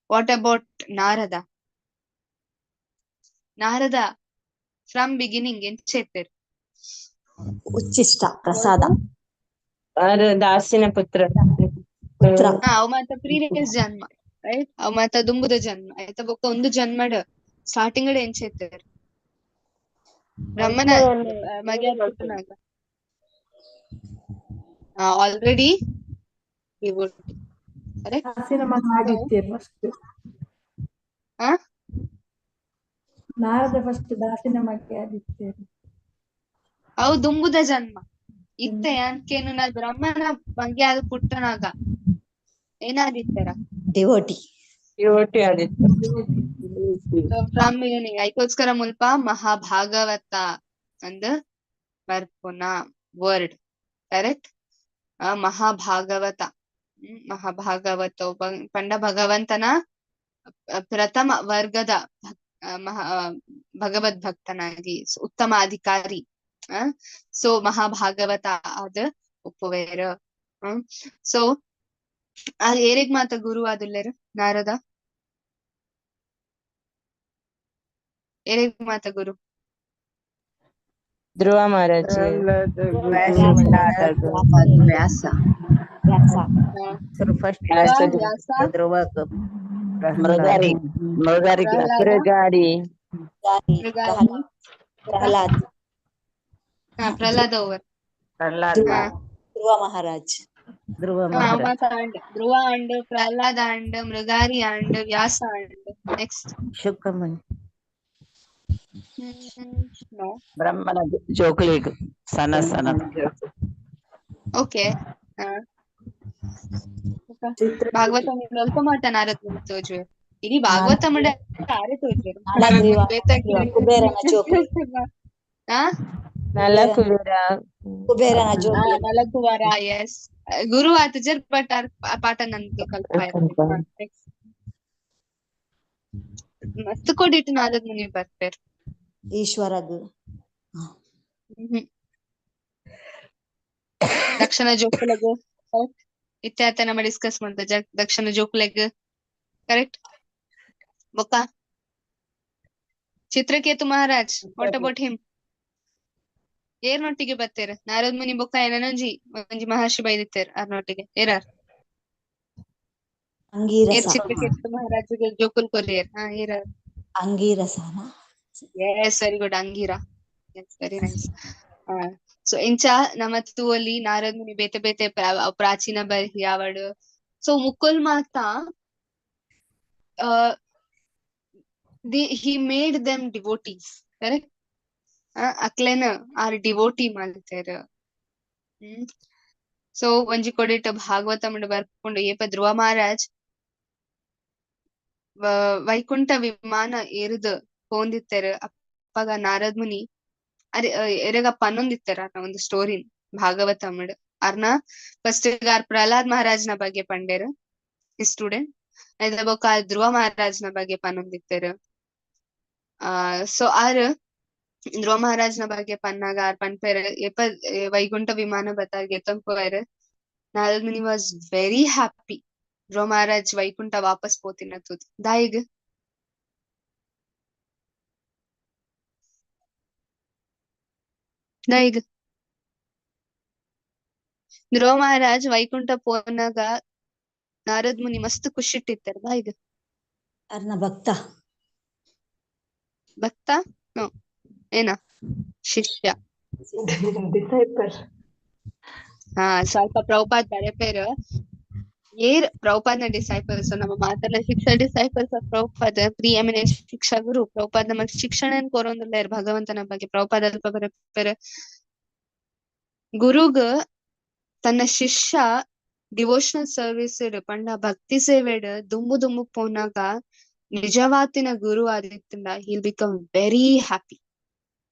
A: what about Narada? Narada from beginning ಎಂಚ ಇತ್ತೆರ್?
T: ಉಚ್ಚಿಷ್ಟ ಪ್ರಸಾದ.
B: ಆರ್ ದಾಸಿನ ಪುತ್ರ.
T: ಪುತ್ರ.
A: ಅವ್ ಮಾತ ಪ್ರೀವಿಯಸ್ ಜನ್ಮ, ರೈಟ್? ಅವ್ ಮಾತ ದುಂಬುದ ಜನ್ಮ ಆಯ್ತಾ. ಬೊಕ್ಕ ಒಂದು ಜನ್ಮಡ್ ಸ್ಟಾರ್ಟಿಂಗ್ ಎಂಚ ಇತ್ತೆರ್? ಬ್ರಹ್ಮನ ಮಗೆ ಪುಟ್ಟುನಾಗ ಆಲ್ರೆಡಿ ಡಿವೋಟಿ, ಕರೆಕ್ಟ್?
F: ದಾಸಿನ ಮಗ ಆಗಿತ್ತೇರು ಫಸ್ಟ್.
A: ಆ
F: ನಾರದ ಫಸ್ಟ್ ದಾಸಿನ ಮಗೆ ಆಗಿತ್ತೇರು.
A: ಅವು ದುಂಬುದ ಜನ್ಮ ಇತ್ತೆ ಅನ್ಕೇನು ನಾ ಬ್ರಹ್ಮನ ಮಗೆ ಆದ್ ಪುಟ್ಟನಾಗ ಏನಾದಿತ್ತರ?
T: ಡಿವೋಟಿ.
B: ಡಿವೋಟಿ ಆದಿತ್ತು.
A: ಫ್ರಮ್ ಬಿಗಿನಿಂಗ್ ಐಕೋಸ್ಕರ ಮುಲ್ಪ ಮಹಾಭಾಗವತ ಅಂದ್ ಬರ್ಪುನ ವರ್ಡ್, ಕರೆಕ್ಟ್? ಮಹಾಭಾಗವತ, ಮಹಾಭಾಗವತ ಪಂಡ ಭಗವಂತನ ಪ್ರಥಮ ವರ್ಗದ ಭಗವದ್ ಭಕ್ತನಾಗಿ ಉತ್ತಮ ಅಧಿಕಾರಿ. ಸೊ ಮಹಾಭಾಗವತ ಆದ ಒಪ್ಪುವೇರು. ಸೊ ಆ ಏರೆಗ್ ಮಾತ ಗುರು ಆದುಲ್ಲೆರ್ ನಾರದ? ಏರೆಗ್ ಮಾತ ಗುರು?
B: ಧ್ರುವ ಮಹಾರಾಜ್.
H: ವ್ಯಾಸ.
T: ವ್ಯಾಸ.
G: ಫಸ್ಟ್
B: ವ್ಯಾಸ.
A: ವ್ಯಾಸ.
G: ಧ್ರುವ.
L: ಮೃಗಾರಿ, ಮೃಗಾರಿ.
A: ಪ್ರಹ್ಲಾದ.
B: ಮೃಗಾರಿ.
A: ಮೃಗಾರಿ.
T: ಪ್ರಹ್ಲಾದ್.
A: ಹಾ, ಪ್ರಹ್ಲಾದ ಓವರ್.
L: ಪ್ರಹ್ಲಾದ್.
A: ಹಾ.
T: ಧ್ರುವ ಮಹಾರಾಜ್.
G: ಧ್ರುವ
A: ಹಾ,
G: ಮಹಾರಾಜ್.
A: ಮಾತ and Dhruva and Prahlada and Mrigari and Vyasa and next.
G: Shukamuni.
A: No.
L: ಬ್ರಹ್ಮನ ಜೋಕುಲಿಗ್ ಸನ ಸನ.
A: ಓಕೆ. ಭಾಗವತ ಅಲ್ಪ ಮಾತ ನಾರದ್ ಮುನಿ ತೋಜುವೆ. ಇಡೀ ಭಾಗವತ ಮಂಡ ಆರೆ ತೋಜುವೆರ್. ನಾರದ್ ಮುನಿ ಬೇತೆ.
T: ಕುಬೇರನ ಜೋಕುಲಿ.
A: ಆ.
B: ನಲಕುಬೇರ.
T: ಕುಬೇರನ ಜೋಕುಲಿ.
A: ನಲಕುವರ, ಎಸ್. ಗುರು ಆತಜರ್, ಬಟ್ ಆರ್ ಪಾಠ ನಂದು ಕಲ್ಪಾಯ. ಮಸ್ತ್ ಕೊಡಿಟ್ಟು ನಾರದ್ ಮುನಿ ಬರ್ಪೇರ್.
T: ಈಶ್ವರಗ್.
A: ಹ್ಮ್. ದಕ್ಷಿಣ ಜೋಕುಲಗ್ ಇತ್ತೆ ಆತ ನಮ್ಮ ಡಿಸ್ಕಸ್ ಮಂತ ದಕ್ಷಿಣ ಜೋಕುಲೆಗ್, ಕರೆಕ್ಟ್. ಬೊಕ್ಕ Chitraketu Maharaj, what about him? ಏರ್ನೊಟ್ಟಿಗೆ ಬತ್ತೇರ್ ನಾರದ್ ಮುನಿ ಬೊಕ್ಕ ಏನೊಂಜಿ ಒಂಜಿ ಮಹರ್ಷಿ ಬೈದಿತ್ತೇರ್ ಆರ್ನೊಟ್ಟಿಗೆ ಏರಾರ್? ಏರ್?
T: ಅಂಗೀರಸ.
A: ಚಿತ್ರಕೇತು ಮಹಾರಾಜ್ ಜೋಕುಲ್ ಕೊರಿಯರ್, ಹಾ, error?
T: ಅಂಗೀರಸನ.
A: Yes, very good. Angira. Yes, very nice. So ಇಂಚ ನಮ್ಮ ತೂವಲ್ಲಿ ನಾರದ್ ಮುನಿ ಬೇತೆ ಬೇತೆ ಪ್ರಾಚೀನ ಬರ್ಹಿ ಅವಡು. ಸೊ ಮುಕುಲ್ ಮಾತಾ he made them devotees, correct? ಅಕ್ಲೆನ R devotee ಮಲ್ತೆರ್. ಸೊ ಒಂಜಿ ಕೊಡಿಟ್ ಭಾಗವತ ಮುಂಡ ಬರ್ಕೊಂಡು ಏಪ ಧ್ರುವ ಮಹಾರಾಜ್ ವೈಕುಂಠ ವಿಮಾನ ಏರಿದ್ ಪೋಂದಿತ್ತೆರ್, ಅಪ್ಪಗ ನಾರದ್ ಮುನಿ ಅರೆ ಎರೆಗ ಪನ್ನೊಂದಿತ್ತೆರ್ ಅರ್ನ ಒಂದು ಸ್ಟೋರಿ ಭಾಗವತ ಮುಂಡ. ಅರ್ನ ಫಸ್ಟ್ ಆರ್ ಪ್ರಹ್ಲಾದ್ ಮಹಾರಾಜ್ನ ಬಗ್ಗೆ ಪಂಡೇರ್, ಸ್ಟೂಡೆಂಟ್. ಐದ ಬೊಕ್ಕ ಧ್ರುವ ಮಹಾರಾಜ್ನ ಬಗ್ಗೆ ಪನ್ನೊಂದಿತ್ತೆರ್. ಸೊ ಆರ್ ಧ್ರುವ ಮಹಾರಾಜ್ನ ಬಗ್ಗೆ ಪನ್ನಾಗ ಆರ್ ಪನ್ಪೆರ್, ಏಪ ವೈಕುಂಠ ವಿಮಾನ ಬತ್ತಾಗ ಎತ್ತಂಪೋಯರ್. Narad Muni was very happy Dhruva Maharaj Vaikuntha ವಾಪಸ್ ಪೋತಿನ ತೂದ್. ದಾಯಿಗ್ ದಾಯಿಗ್ ಧ್ರುವ ಮಹಾರಾಜ್ ವೈಕುಂಠ ಪೋನಾಗ ನಾರದ್ ಮುನಿ ಮಸ್ತ್ ಖುಷಿ ಇಟ್ಟಿತ್ತಾರೆ. ದಾಯಿಗ್?
T: ಅರ್ನ ಭಕ್ತ.
A: ಭಕ್ತ ನೋ, ಏನ ಶಿಷ್ಯ.
R: ಡಿಸೈಪಲ್.
A: ಹಾ, ಸ್ವಲ್ಪ ಪ್ರಭುಪಾದ್ ಬರೆಪೇರು ಏರ್ ಪ್ರಭುಪಾದ್ನ ಡಿಸೈಪಲ್ಸ್. ನಮ್ಮ ಮಾತೆಲ್ಲ ಶಿಕ್ಷಾ disciples of Prabhupad, preeminent ಶಿಕ್ಷಾ ಗುರು ಪ್ರಭುಪಾದ್ ನಮಗ್ ಶಿಕ್ಷಣ ಕೊರೊಂದುಲ್ಲೆರ್ ಭಗವಂತನ ಬಗ್ಗೆ. ಪ್ರಭುಪಾದ್ ಅಲ್ಪ ಬರೆಪೇರು, ಗುರುಗ್ ತನ್ನ ಶಿಷ್ಯ ಡಿವೋಷನಲ್ ಸರ್ವಿಸ್ ಪಂಡ ಭಕ್ತಿ ಸೇವೆಡ್ ದುಂಬು ದುಂಬು ಪೋನಾಗ ನಿಜವಾತಿನ ಗುರು ಆದಿತ್ತಂಡ ಹಿಲ್ ಬಿಕಮ್ ವೆರಿ ಹ್ಯಾಪಿ.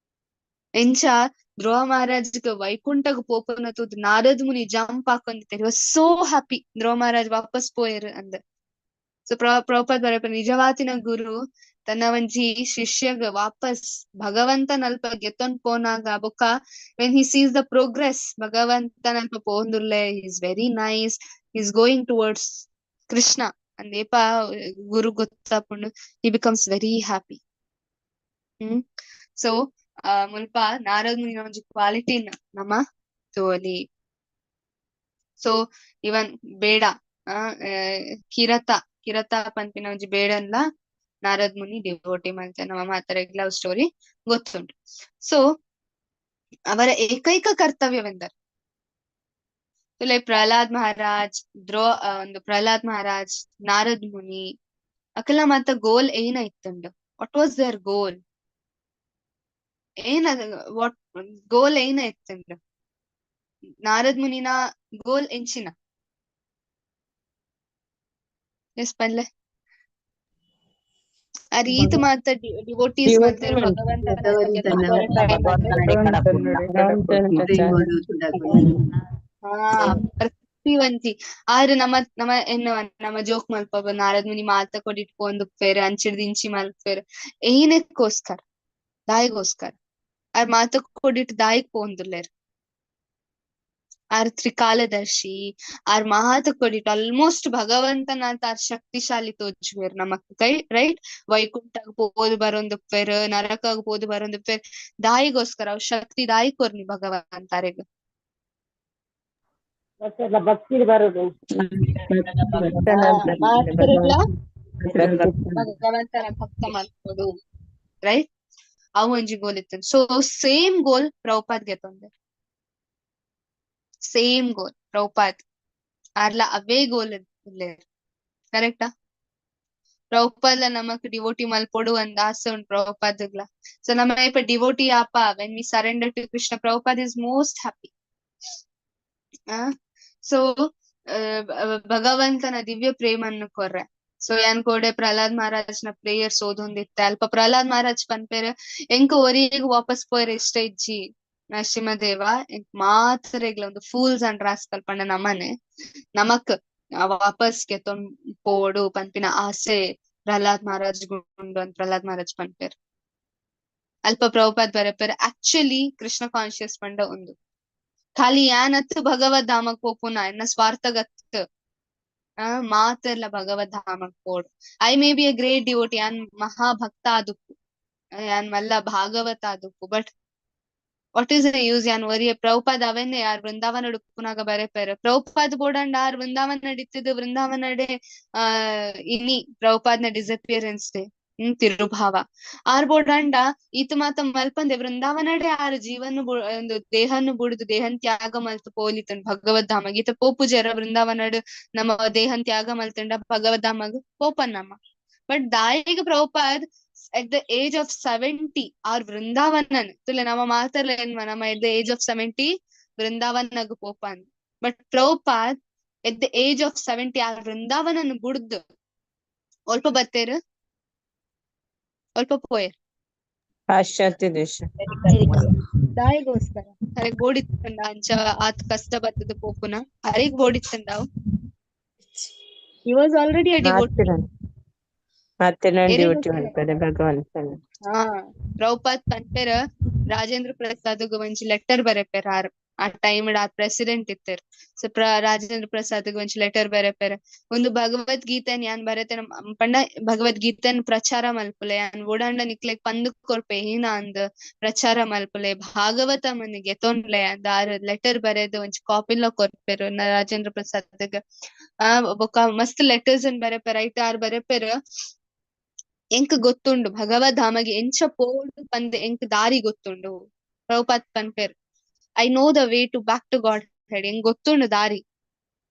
A: ಎಂಚ ಧ್ರುವ ಮಹಾರಾಜ್ಗ್ ವೈಕುಂಠಗ್ ಪೋಪುನ ತೂದ್ ನಾರದ್ ಮುನಿ ಜಂಪ್ ಹಾಕೊಂಡಿದ್ದಾರೆ, was so happy Dhruva Maharaj ವಾಪಸ್ ಪೋಯರ್ ಅಂದ್. ಸೊ ಪ್ರಭುಪಾದ್ ಬರಪ ನಿಜವಾತಿನ ಗುರು ತನ್ನ ಒಂಜಿ ಶಿಷ್ಯಗ್ ವಾಪಸ್ ಭಗವಂತನಲ್ಪ ಗೆತ್ತೊಂದ್ ಪೋನಾಗ ಬೊಕ್ಕ when he sees the progress, ಭಗವಂತನಲ್ಪ ಪೋಂದುಲ್ಲೆ, is very nice, is going towards Krishna ಅಂದೇಪ Guru ಗೊತ್ತಾಪುಂಡು, he becomes very happy. So ಮುಲ್ಪ ನಾರದ್ ಮುನಿನ ಒಂಜಿ ಕ್ವಾಲಿಟಿನ ನಮ್ಮ ತೋಲಿ. ಸೊ ಇವನ್ ಬೇಡ ಕಿರತ ಕಿರತ ಪನ್ಪಿನ ಒಂಜಿ ಬೇಡನ್ಲ ನಾರದ್ ಮುನಿ ಡಿವೋಟಿ ಮಲ್ತೆ. ನಮ್ಮ ಮಾತರೆಗ್ ಲವ್ ಸ್ಟೋರಿ ಗೊತ್ತುಂಟು. ಸೊ ಅವರ ಏಕೈಕ ಕರ್ತವ್ಯವೆಂದರೆ ಲೈಕ್ ಪ್ರಹ್ಲಾದ್ ಮಹಾರಾಜ್ ಒಂದು ಪ್ರಹ್ಲಾದ್ ಮಹಾರಾಜ್ ನಾರದ್ ಮುನಿ ಅಕಲ ಮಾತ ಗೋಲ್ ಏನ ಇತ್ತುಂಡು? What was there goal? ಏನ what ಗೋಲ್ ಏನ ಇತ್ತುಂಡು? ನಾರದ್ ಮುನಿನ ಗೋಲ್ ಎಂಚಿನ? ಎಸ್ ಪನ್ಲೆ. ಆ ರೀತಿ ಮಾತ ಡಿವೋಟೀಸ್ ಮಲ್ತೆರ್ ಭಗವಂತನ. ಹಾ, ಪ್ರತಿ ಒಂಜಿ ಆದ್ರೆ ನಮ್ಮ ನಮ್ಮ ಎನ್ನ ನಮ್ಮ ಜೋಕ್ ಮಲ್ಪ ನಾರದ್ ಮುನಿ ಮಾತ ಕೊಡಿಟ್ಕೊಂಡು ಉಪ್ಪೇರ್ ಅಂಚಿಡ್ದು ಇಂಚಿ ಮಲ್ಪೇರ್ ಏನಕ್ಕೋಸ್ಕರ? ದಾಯಿಗೋಸ್ಕರ ಆರ್ ಮಾತ ಕೊಡಿಟ್ ದಾಯಿಗ್ ಪೋಂದುಲ್ಲೆರ್? ಆರ್ ತ್ರಿಕಾಲದರ್ಶಿ, ಆರ್ ಮಹಾತ ಕೊಡಿಟ್ ಆಲ್ಮೋಸ್ಟ್ ಭಗವಂತನ ಆರ್ ಶಕ್ತಿಶಾಲಿ ತೋಜುವೆರ್ ನಮಕ್ ಕೈ, ರೈಟ್? ವೈಕುಂಠಗ್ ಪೋದು ಬರೊಂದುಪ್ಪೆರ್, ನರಕಗ್ ಪೋದು ಬರೊಂದುಪ್ಪೆರ್. ದಾಯಿಗೋಸ್ಕರ ಅವ್ ಶಕ್ತಿ ದಾಯಿ ಕೊರ್ನಿ ಭಗವಂತ ಅರೆಗ್?
E: ಭಕ್ತಿ ಬರೋದು.
A: ಮಾತೆರೆಗ್ಲಾ ಭಗವಂತನ ಭಕ್ತ ಮಲ್ಪೊಡು, ರೈಟ್? ಅವು ಒಂಜಿ ಗೋಲ್ ಇತ್ತು. ಸೊ ಸೇಮ್ ಗೋಲ್ ಪ್ರಭುಪಾದ್ ಗೆತೊಂದೆ, ಸೇಮ್ ಗೋಲ್ ಪ್ರಭುಪಾದ್ ಆರ್ಲ ಅವೇ ಗೋಲ್ ಉಲ್ಲೇರ್, ಕರೆಕ್ಟಾ? ಪ್ರಭುಪಾದ್ಲ ನಮಕ್ ಡಿವೋಟಿ ಮಲ್ಪೊಡು ಅಂದ್ ಆಸೆ ಉಂಡು ಪ್ರಭುಪಾದ್ಗ್ಲ. ಸೊ ನಮ್ಮ ಇಪ್ಪ devotee ಆಪ, when we surrender to Krishna, Prabhupada is most happy. So ಭಗವಂತನ ದಿವ್ಯ ಪ್ರೇಮನ್ನು ಕೊರ್ರೆ. ಸೊ ಯಾನ್ ಕೋಡೆ ಪ್ರಹ್ಲಾದ್ ಮಹಾರಾಜ್ನ ಪ್ರೇಯರ್ಸ್ ಓದೊಂದಿತ್ತೆ. ಅಲ್ಪ ಪ್ರಹ್ಲಾದ್ ಮಹಾರಾಜ್ ಪನ್ಪೇರ್, ಎಂಕ್ ಒರಿಯಗ್ ವಾಪಸ್ ಪೋಯೆರೆ ಇಷ್ಟ ಇಜ್ಜಿ ನರಸಿಂಹದೇವ, ಎಂಕ್ ಮಾತ್ರೆಗ್ಲ ಒಂದು ಫೂಲ್ಸ್ ಅಂಡ್ ರಾಸ್ಕಲ್ ಪಂಡ ನಮನೆ ನಮಕ್ ವಾಪಸ್ ಗೆತೊಂಡ್ ಪೋವೊಡು ಪನ್ಪಿನ ಆಸೆ ಪ್ರಹ್ಲಾದ್ ಮಹಾರಾಜ್ ಗುಂಡು ಅಂತ ಪ್ರಹ್ಲಾದ್ ಮಹಾರಾಜ್ ಪನ್ಪೇರ್. ಅಲ್ಪ ಪ್ರಭುಪಾದ್ ಬರೆಪೇರ್, ಆಕ್ಚುಲಿ ಕೃಷ್ಣ ಕಾನ್ಶಿಯಸ್ ಪಂಡ ಒಂದು ಖಾಲಿ ಯಾನತ್ ಭಗವದ್ ಧಾಮಕ್ ಪೋಪುನ ಎನ್ನ ಸ್ವಾರ್ಥಗತ್ ಮಾತೆರ್ಲ ಭಗವದ್ ಧಾಮಕ್ ಪೋಡು. I may be a great devotee, ಯಾನ್ ಮಹಾಭಕ್ತ ಆದುಪ್ಪು, ಯಾನ್ ಮಲ್ಲ ಭಾಗವತ ಆದುಪ್ಪು, but what is the use? ಯಾನ್ ಒರಿಯೆ ಪ್ರಭುಪಾದ್ ಅವೆನ್ನೇ ಯಾರ್ ವೃಂದಾವನ ಉಪ್ಪುನಾಗ ಬರೆಪೇರ್. ಪ್ರಭುಪಾದ್ ಬೋಡಂಡ ಆರ್ ವೃಂದಾವನ ಇತ್ತಿದ್ದು ವೃಂದಾವನಡೆ ಇನಿ ಪ್ರಭುಪಾದ್ನ ಡಿಸಪಿಯರೆನ್ಸ್ ಡೇ ತಿರುಭಾವ ಆರ್ ಬೋಡಂಡ ಈತ ಮಾತ ಮಲ್ಪಂದೆ ವೃಂದಾವನಡೆ ಆರ್ ಜೀವನ ಒಂದು ದೇಹನ್ನು ಬುಡುದು ದೇಹನ್ ತ್ಯಾಗ ಮಲ್ತು ಪೋಲಿತನ್ ಭಗವದ್ ಧಾಮಗ್. ಈತ ಪೋಪುಜರ ವೃಂದಾವನಡ್ ನಮ್ಮ ದೇಹನ್ ತ್ಯಾಗ ಮಲ್ತಂಡ ಭಗವದ್ ಧಾಮಗ್ ಪೋಪನ್ ನಮ್ಮ. ಬಟ್ ದಾಯಿಗ Prabhupad at the age of 70 R ವೃಂದಾವನನ್ ತುಲೆ ನಮ್ಮ ಮಾತರ್ಲ ಏನ್ಮ ನಮ್ಮ ಎಟ್ the age of 70 ವೃಂದಾವನಗ್ Pope. But Prabhupad at the age of 70 R ವೃಂದಾವನನ್ ಬುಡ್ದು ಒಲ್ಪ ಬತ್ತೇರು, ಒಲ್ಪ ಪೋಯೆರ್?
B: ಪಾಶ್ಚಾತ್ಯ ದೇಶ.
A: ದಾಯಿಗೋಸ್ಕರ ಅರೆಗ್ ಬೋಡಿತ್ತಂಡ ಅಂಚ ಆತ್ ಕಷ್ಟ ಬತ್ತದ ಪೋಪುನ ಅರೆಗ್ ಬೋಡಿತ್ತಂಡ? He was already a devotee.
B: ಮಾತೆರ್ನ ಡ್ಯೂಟಿ
A: ಏರೆಗೋಸ್ಕರ?
B: ಮಲ್ಪರೆ ಭಗವಂತನ.
A: ಹಾ, ಪ್ರಭುಪಾದ್ ಪನ್ಪೆರ್ ರಾಜೇಂದ್ರ ಪ್ರಸಾದ್ ಒಂಜಿ ಲೆಟರ್ ಬರೆಪೆರ್. ಆರ್ ಆ ಟೈಮ್ ಆ ಪ್ರೆಸಿಡೆಂಟ್ ಇತ್ತೆರ್. ಸೊ ರಾಜೇಂದ್ರ ಪ್ರಸಾದ್ ಒಂಜಿ ಲೆಟರ್ ಬರೆಪೆರ್, ಒಂದು ಭಗವದ್ಗೀತೆನ್ ಯಾನ್ ಬರೆತೇನ ಪಂಡ ಭಗವದ್ಗೀತೆನ್ ಪ್ರಚಾರ ಮಲ್ಪುಲೆ, ಯಾನ್ ಓಡಾಂಡ ನಿಕ್ಲೆಗ್ ಪಂದ್ ಕೊರ್ಪೆ ಹೀನ ಅಂದ್ ಪ್ರಚಾರ ಮಲ್ಪುಲೆ, ಭಾಗವತ ಮನ್ ಗೆತೊನ್ಲೆ ಅಂದ್ ಆರ್ ಲೆಟರ್ ಬರೆದ್ ಒಂಜಿ ಕಾಪಿಲ ಕೊರ್ಪೆರ್ ರಾಜೇಂದ್ರ ಪ್ರಸಾದ್. ಆ ಬೊಕ್ಕ ಮಸ್ತ್ ಲೆಟರ್ಸ್ ನ್ ಬರೆಪೆರ್. ಐಟ್ ಆರ್ ಬರೆಪೆರ್, ಎಂಕ್ ಗೊತ್ತುಂಡು ಭಗವದ್ಧಾಮಗೆ ಎಂಚ ಪೋಡು ಪಂದ್ ಎಂಕ್ ದಾರಿ ಗೊತ್ತುಂಡು. ಪ್ರಭುಪಾದ್ ಪನ್ಪೆರ್, I know the way to back to Godhead, ಎಂಕ್ ಗೊತ್ತುಂಡು ದಾರಿ.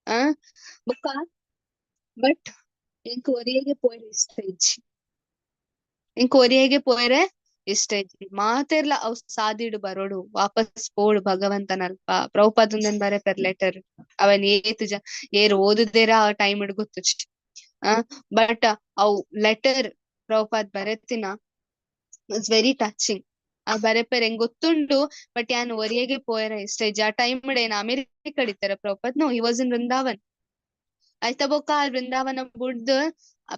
A: ಆ ಬೊಕ್ಕ ಬಟ್ ಎಂಕ್ ಒರಿಯೆಗೆ ಪೋಯೆರೆ ಇಷ್ಟ ಇಜ್ಜಿ, ಎಂಕ್ ಒರಿಯೆಗೆ ಪೋಯೆರೆ ಇಷ್ಟ ಇಜ್ಜಿ, ಮಾತೆರ್ಲ ಅವ್ ಸಾದಿಡು ಬರೋಡು, ವಾಪಸ್ ಪೋಡು ಭಗವಂತನಲ್ಪ. ಪ್ರಭುಪಾದ್ ಉಂದೆನ್ ಬರೆಪೆರ್ ಲೆಟರ್. ಅವನ್ ಏತ್ ಜ ಏರ್ ಓದುದೇರ ಆ ಟೈಮ್ ಗೊತ್ತುಜಿ. ಬಟ್ ಅವು ಲೆಟರ್ ಪ್ರಭುಪಾದ್ ಬರೆತಿನ it's very touching. ಆ ಬರೆಪೆರ್ ಎಂಗ್ ಗೊತ್ತುಂಡು ಬಟ್ ಯಾನ್ ಒರಿಯೆಗೆ ಪೋಯೆರೆ ಇಷ್ಟ ಇಜ್ಜಿ. ಆ ಟೈಮ್ ಏನ್ America ಇತ್ತರ Prabhupad? No, he was in Vrindavan. ಆಯ್ತಾ, ಬೊಕ್ಕ ಆ ವೃಂದಾವನ ಬುಡ್ದು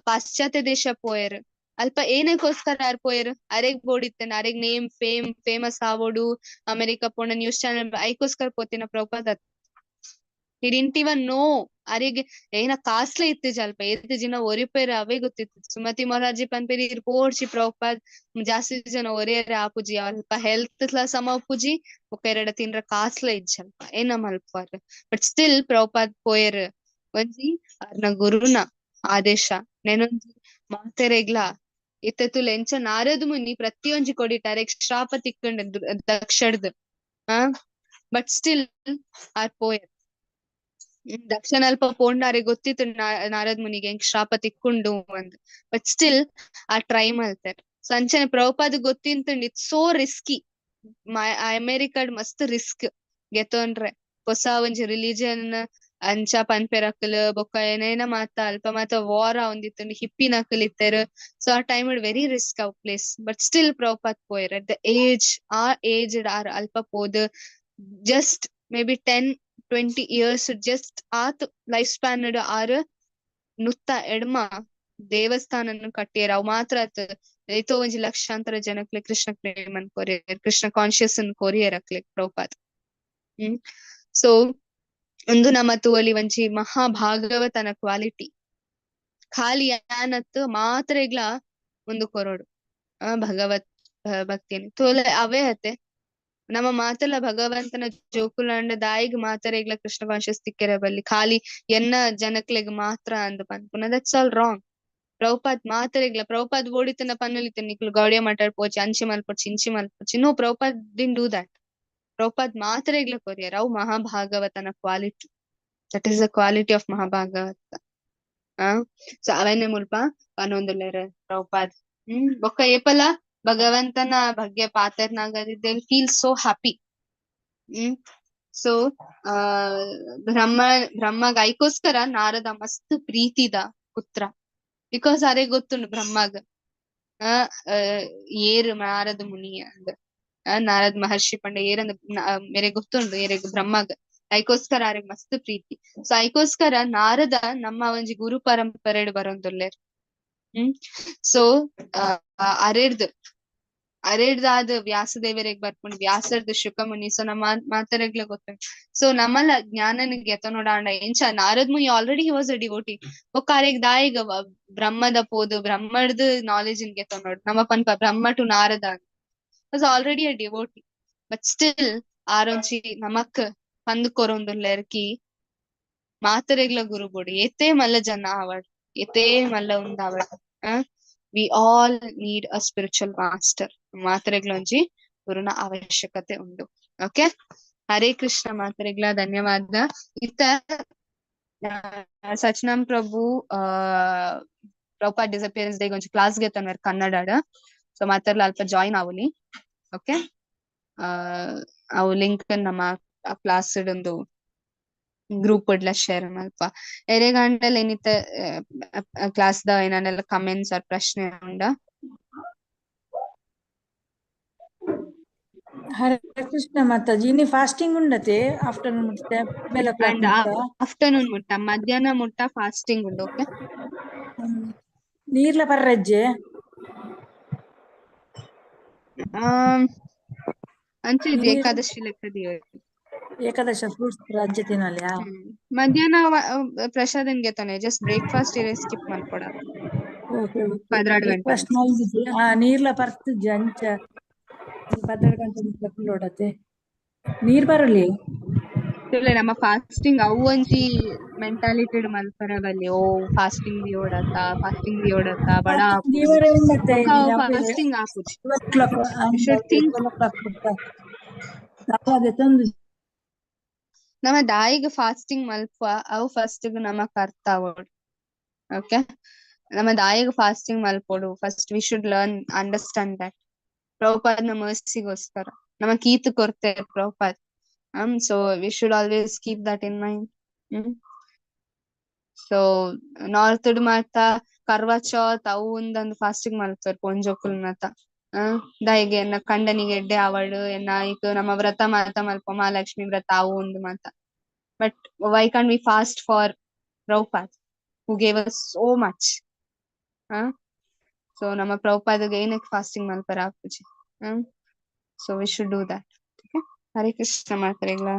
A: ಪಾಶ್ಚಾತ್ಯ ದೇಶ ಪೋಯೆರ್. ಅಲ್ಪ ಏನಕ್ಕೋಸ್ಕರ ಆರ್ ಪೋಯೆರ್? ಅರೆಗ್ ಬೋಡಿತ್ತೇನೆ ಅರೆಗ್ ನೇಮ್ ಫೇಮ್ ಫೇಮಸ್ ಆವೋಡು, ಅಮೆರಿಕ ಪೋಂಡ ನ್ಯೂಸ್ ಚಾನೆಲ್ ಐಕೋಸ್ಕರ ಪೋತಿನ ಪ್ರಭುಪಾದ್. He didn't even know ಅರೆಗ್ ಏನ ಕಾಸ್ಲೆ ಇತ್ತಿಜ ಅಲ್ಪ, ಏತ್ ಜನ ಒರಿಪೇರ್ ಅವೇ ಗೊತ್ತಿತ್ತು. ಸುಮತಿ ಮೊರಾರ್ಜಿ ಪನ್ಪೇರಿ ಇರ್ ಪೋಡ್ಚಿ ಪ್ರಭುಪಾದ್, ಜಾಸ್ತಿ ಜನ ಒರಿಯರೆ ಆಪುಜಿ, ಅಲ್ಪ ಹೆಲ್ತ್ ಲ ಸಮ ಉಪ್ಪುಜಿ, ಬೊಕ್ಕ ಎರಡ ತಿನ್ರ ಕಾಸ್ಲ ಇಜ್ಜಿ ಅಲ್ಪ, ಏನ ಮಲ್ಪುವರ್? ಬಟ್ ಸ್ಟಿಲ್ ಪ್ರಭುಪಾದ್ ಪೋಯೆರ್. ಒಂಜಿ ಅರ್ನ ಗುರುನ ಆದೇಶ ನೆನೊಂಜಿ ಮಾತೆರೆಗ್ಲಾ ಇತ್ತೆ ತುಲೆ ಎಂಚ ನಾರದ ಮುನಿ ಪ್ರತಿಯೊಂಜಿ ಕೊಡಿಟ್ ಅರೆಗ್ ಶ್ರಾಪ ತಿಕ್ಕಂಡ್ ದಕ್ಷಡ್ದ್, ಬಟ್ ಸ್ಟಿಲ್ ಆರ್ ಪೋಯೆರ್. ದಕ್ಷಿಣ ಅಲ್ಪ ಪೋಂಡ ಅರೆಗ್ ಗೊತ್ತಿತ್ತು ನಾರದ ಮುನಿಗೆ ಎಂಕ್ ಶ್ರಾಪ ತಿಕ್ಕುಂಡು ಅಂದ್, ಬಟ್ ಸ್ಟಿಲ್ ಆ ಟ್ರೈ ಮಲ್ತೆರ್. ಸೊ ಅಂಚನೆ ಪ್ರಭುಪಾದ್ ಗೊತ್ತಿಂತುಂಡು it's so risky, ಅಮೆರಿಕಡ್ ಮಸ್ತ್ ರಿಸ್ಕ್ ಗೆತೊನ್ರೆ, ಹೊಸ ಒಂಜಿ ರಿಲಿಜನ್ ಅಂಚ ಪನ್ಪೆರಕುಲು, ಬೊಕ್ಕ ಏನೇನ ಮಾತ ಅಲ್ಪ ಮಾತ ವಾರ್ ಆವೊಂದಿತ್ತುಂಡು, ಹಿಪ್ಪಿನಕುಲು ಇತ್ತೆರ್. ಸೊ ಆ ಟೈಮ್ ವೆರಿ ರಿಸ್ಕ್ ಅವ್ ಪ್ಲೇಸ್, ಬಟ್ ಸ್ಟಿಲ್ ಪ್ರಭುಪಾದ್ ಪೋಯೆರ್. ಅಟ್ the age, ಆ ಏಜ್ ಆರ್ ಅಲ್ಪ ಪೋದು just maybe 10-20 years just ಆತ್ ಲೈಫ್ ಸ್ಪ್ಯಾನ್ ಆರ್ ನುತ್ತ ಎಡ್ಮ ದೇವಸ್ಥಾನನ್ ಕಟ್ಟಿಯರ್. ಅವು ಮಾತ್ರ ಅತ್ ಏತೋ ಒಂಜಿ ಲಕ್ಷಾಂತರ ಜನಕ್ಲೆ ಕೃಷ್ಣ ಪ್ರೇಮನ್ ಕೊರಿಯರ್, ಕೃಷ್ಣ ಕಾನ್ಶಿಯಸ್ ಅನ್ ಕೊರಿಯರ್ ಅಕ್ಲೆ ಪ್ರಭುಪಾದ್. ಸೊ ಒಂದು ನಮ್ಮ ತೂವಲಿ ಒಂಜಿ ಮಹಾಭಾಗವತನ ಕ್ವಾಲಿಟಿ ಖಾಲಿ ಯಾನತ್ ಮಾತ್ರೆಗ್ಲ ಒಂದು ಕೊರಡು ಆ ಭಗವತ್ ಭಕ್ತಿಯನ್ನು ತೋಲೆ ಅವೇ ಅತ್ತೆ ನಮ್ಮ ಮಾತೆಲ್ಲ ಭಗವಂತನ ಜೋಕುಲಾಂಡ ದಾಯಿಗ್ ಮಾತರೆಗ್ಲ ಕೃಷ್ಣ ಕಾನ್ಶಿಯಸ್ ತಿಕ್ಕೆರೆ ಬಲ್ಲಿ ಖಾಲಿ ಎನ್ನ ಜನಕ್ಲೆಗ್ ಮಾತ್ರ ಅಂದ್ ಪನ್ಪುನ that's all wrong. Prabhupad ಮಾತರೆಗ್ಲ Prabhupad ಓಡಿತನ ಪನ್ನುಲಿತ ನಿಕ್ಲು Gaudiya ಮಾತಾಡ್ ಪೋಚಿ ಅಂಚಿ ಮಲ್ಪೊಡ್ಚಿ ಇಂಚಿ ಮಲ್ಪೊಡ್ಚಿ. No, Prabhupad didn't do that. Prabhupad ಮಾತರೆಗ್ಲ courier ಅವು ಮಹಾಭಾಗವತನ quality. That is the quality of Mahabhagavata. ಆ ಸೊ ಅವನ್ನೇ ಮುಲ್ಪ ಪನೊಂದುಲ್ಲೆರ್ ಪ್ರಭುಪಾದ್. ಬೊಕ್ಕ ಏಪಲ ಭಗವಂತನ ಬಗ್ಗೆ ಪಾತೆರ್ನಾಗ they feel so happy. So ಆ ಬ್ರಹ್ಮಗ ಐಕೋಸ್ಕರ ನಾರದ ಮಸ್ತ್ ಪ್ರೀತಿದ ಪುತ್ರ. Because ಅರೆ ಗೊತ್ತುಂಡು ಬ್ರಹ್ಮಗ ಆ ಏರು ನಾರದ ಮುನಿ ಅಂದ್ ನಾರದ ಮಹರ್ಷಿ ಪಂಡ ಏರಂದ್ ಮೇರೆ ಗೊತ್ತುಂಡು ಏರೆಗ್ ಬ್ರಹ್ಮಗ ಐಕೋಸ್ಕರ ಆರೆಗ್ ಮಸ್ತ್ ಪ್ರೀತಿ. ಸೊ ಐಕೋಸ್ಕರ ನಾರದ ನಮ್ಮ ಒಂಜಿ ಗುರು ಪರಂಪರೆಡ್ ಬರೊಂದುಲ್ಲೆರ್. ಸೊ ಅರೆಡ್ದ್ ಅರೆಡ್ದಾದ್ ವ್ಯಾಸದೇವರೆಗ್ ಬರ್ಪುಂಡು, ವ್ಯಾಸರ್ದ್ ಶುಕಮುನಿ. ಸೊ ನಮ್ಮ ಮಾತರೆಗ್ಲ ಗೊತ್ತುಂಡು. ಸೊ ನಮ್ಮಲ ಜ್ಞಾನನ್ ಗೆತೊನೊಡಾಂಡ ಎಂಚ ನಾರದ್ ಮುನಿ already he was a devotee. ಬೊಕ್ಕ ಅರೆಗ್ ದಾಯೆಗ್ ಬ್ರಹ್ಮದ ಪೋದು ಬ್ರಹ್ಮಡ್ದ್ ನಾಲೆಜ್ ನ್ ಗೆತೊನೊಡು. ನಮ್ಮ ಪನ್ಪ Brahma to Narada was already a devotee, but still ಆರೊಂಜಿ ನಮಕ್ ಪಂದ್ ಕೊರೊಂದುಲ್ಲೆರ್ ಕಿ ಮಾತರೆಗ್ಲ ಗುರು ಬೋಡು ಏತೇ ಮಲ್ಲ ಜನ ಆವಡ್ ಏತೇ ಮಲ್ಲ ಉಂದಾವಡ್. We all need a spiritual master. ಮಾತರೆಗ್ಲ ಒಂಜಿ ಗುರುನ ಅವಶ್ಯಕತೆ ಉಂಡು. ಓಕೆ, ಹರೇ ಕೃಷ್ಣ ಮಾತರೆಗ್ಲ ಧನ್ಯವಾದ. ಇತ್ತ ಸಚ್ನಂ ಪ್ರಭು ಪ್ರಭುಪಾದ್ ಡಿಸಪಿಯರೆನ್ಸ್ ಡೇ ಒಂಜಿ ಕ್ಲಾಸ್ ಗೆತೊನ್ವೆರ್ ಕನ್ನಡ. ಸೊ ಮಾತೆರ್ಲ ಅಲ್ಪ ಜಾಯಿನ್ ಆವೊಲಿ. ಓಕೆ, ಅವು ಲಿಂಕ್ ನಮ್ಮ ಕ್ಲಾಸ್ ಒಂದು ಗ್ರೂಪ್ ಡ್ಲ ಶೇರ್ ಮಲ್ಪ. ಎರೆಗಂಡಲ ಏನಿತ್ತ ಕ್ಲಾಸ್ the ಏನಾಂಡಲ comments R ಪ್ರಶ್ನೆ ಉಂಡ?
F: ಹರೇ ಕೃಷ್ಣ ಮಾತಾಜಿ, ಇನಿ ಫಾಸ್ಟಿಂಗ್ ಉಂಡತೆ ಆಫ್ಟರ್ನೂನ್ ಮುಟ್ಟ 12 o'clock
A: and
F: ಮುಟ್ಟ?
A: ಆಫ್ಟರ್ನೂನ್ ಮುಟ್ಟ, ಮಧ್ಯಾಹ್ನ ಮುಟ್ಟ ಫಾಸ್ಟಿಂಗ್ ಉಂಡು. ಓಕೆ,
F: ನೀರ್ಲ ಪರ್ರಜ್ಜೆ
A: ಅಂಚ ಇದು
F: ನೀರ್
A: ಏಕಾದಶಿ ಲೆಕ್ಕ ದಿಯೋ.
F: ಏಕಾದಶ ಫ್ರೂಟ್ಸ್ ರಾಜ್ಯ ತಿನ್ನಲ್ಯಾ?
A: ಮಧ್ಯಾಹ್ನ ಪ್ರಸಾದನ್ ಗೆತೊನೆ ಜಸ್ಟ್ ಬ್ರೇಕ್ಫಾಸ್ಟ್ ಇರೆ ಸ್ಕಿಪ್ ಮಲ್ಪೊಡ.
F: ಓಕೆ ಓಕೆ,
A: 12 ಗಂಟೆ.
F: ಬ್ರೇಕ್ಫಾಸ್ಟ್ ಮಲ್ದಿಜ್ಜಿ. ನೀರ್ಲ ಪರ್ತಿಜ್ಜಿ ಅಂಚ 12 ಗಂಟೆ ಮುಟ್ಟ ಫುಲ್ ನೀರ್ ಬರಲಿ.
A: ಇಲ್ಲ ನಮ್ಮ ಫಾಸ್ಟಿಂಗ್ ಅವು ಒಂಜಿ ಮೆಂಟಾಲಿಟಿ ಮಲ್ಪರ ಬಲ್ಲಿ. ಓ ಫಾಸ್ಟಿಂಗ್ ದಿಯೋಡತ್ತ, ಫಾಸ್ಟಿಂಗ್ ದಿಯೋಡತ್ತ ಬಡ ಆಪುಂಡು.
F: ದೇವರೇ ಉಂಡತೆ
A: ಬೊಕ್ಕ ಅವು ಫಾಸ್ಟಿಂಗ್ ಆಪುಜಿ.
F: 12 o'clock
A: you should think.
F: 12 o'clock ಮುಟ್ಟ ತಂದು
A: ನಮ್ಮ ದಾಯಿಗ್ ಫಾಸ್ಟಿಂಗ್ ಮಲ್ಪ ಅವು ಫಸ್ಟ್ ನಮಕ್ ಅರ್ಥ ಆವೊಡು. ಓಕೆ, ನಮ್ಮ ದಾಯಿಗ್ ಫಾಸ್ಟಿಂಗ್ ಮಲ್ಪೊಡು. First we should learn understand that ಪ್ರಭುಪಾದ್ನ ಮರ್ಸಿಗೋಸ್ಕರ ನಮಕ್ ಈತ್ ಕೊರ್ತೆ Prabhupad. So we should always keep that in mind. So north ಮಾತ ಕರ್ವಾ ಚೌತ್ ಅವು ಒಂದೊಂದು ಫಾಸ್ಟಿಂಗ್ ಮಲ್ಪೆರ್ ಪೊಂಜೋಕುಲು ಮಾತ. ದಾಯಿಗೆ ಎನ್ನ ಕಂಡನಿಗೆ ಎಡ್ಡೆ ಆವಡ್ ಎನ್ನ ಐಕ್ ನಮ್ಮ ವ್ರತ ಮಾತ ಮಲ್ಪ ಮಹಾಲಕ್ಷ್ಮಿ ವ್ರತ ಅವು ಒಂದು ಮಾತ. But why can't we fast for Prabhupad who gave us so much? So ನಮ್ಮ ಪ್ರಭುಪಾದ್ಗೆ ಏನಕ್ಕೆ ಫಾಸ್ಟಿಂಗ್ ಮಲ್ಪರ ಆಪುಜಿ? So we should do that. Okay, Hare Krishna ಮಾತರೆಗ್ಲ.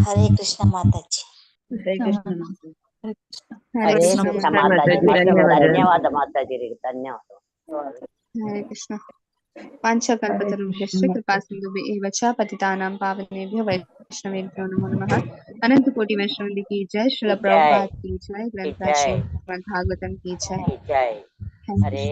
T: Hare Krishna Mataji.
N: Hare Krishna Mataji.
F: Hare Krishna.
A: Hare
U: Hare
A: Krishna
U: Krishna
A: Mataji,
U: Mataji,
A: ಧನ್ಯವಾದ.
U: ಧನ್ಯವಾದ ಮಾತಾಜಿ, ಧನ್ಯವಾದ.
A: ಹರೇ ಕೃಷ್ಣ. ವಾಂಛಾಕಲ್ಪತರುಭ್ಯಶ್ಚ ಕೃಪಾ ಸಿಂಧುಭ್ಯ ಏವ ಚ ಪತಿತಾನಾಂ ಪಾವನೇಭ್ಯೋ ವೈಷ್ಣವೇಭ್ಯೋ ನಮೋ ನಮಃ. ಅನಂತ ಕೋಟಿ ವೈಷ್ಣವ ಕಿ ಜೈ, ಶ್ರೀಲ
U: ಜೈ
A: ಪ್ರಭುಪಾದ ಕಿ ಜೈ, ಗ್ರಂಥ
U: ಜೈ
A: ಶ್ರೀಮದ್ ಭಾಗವತಂ ಕಿ ಜೈ.
U: ಜೈ.
A: Thank
U: Hare
A: you.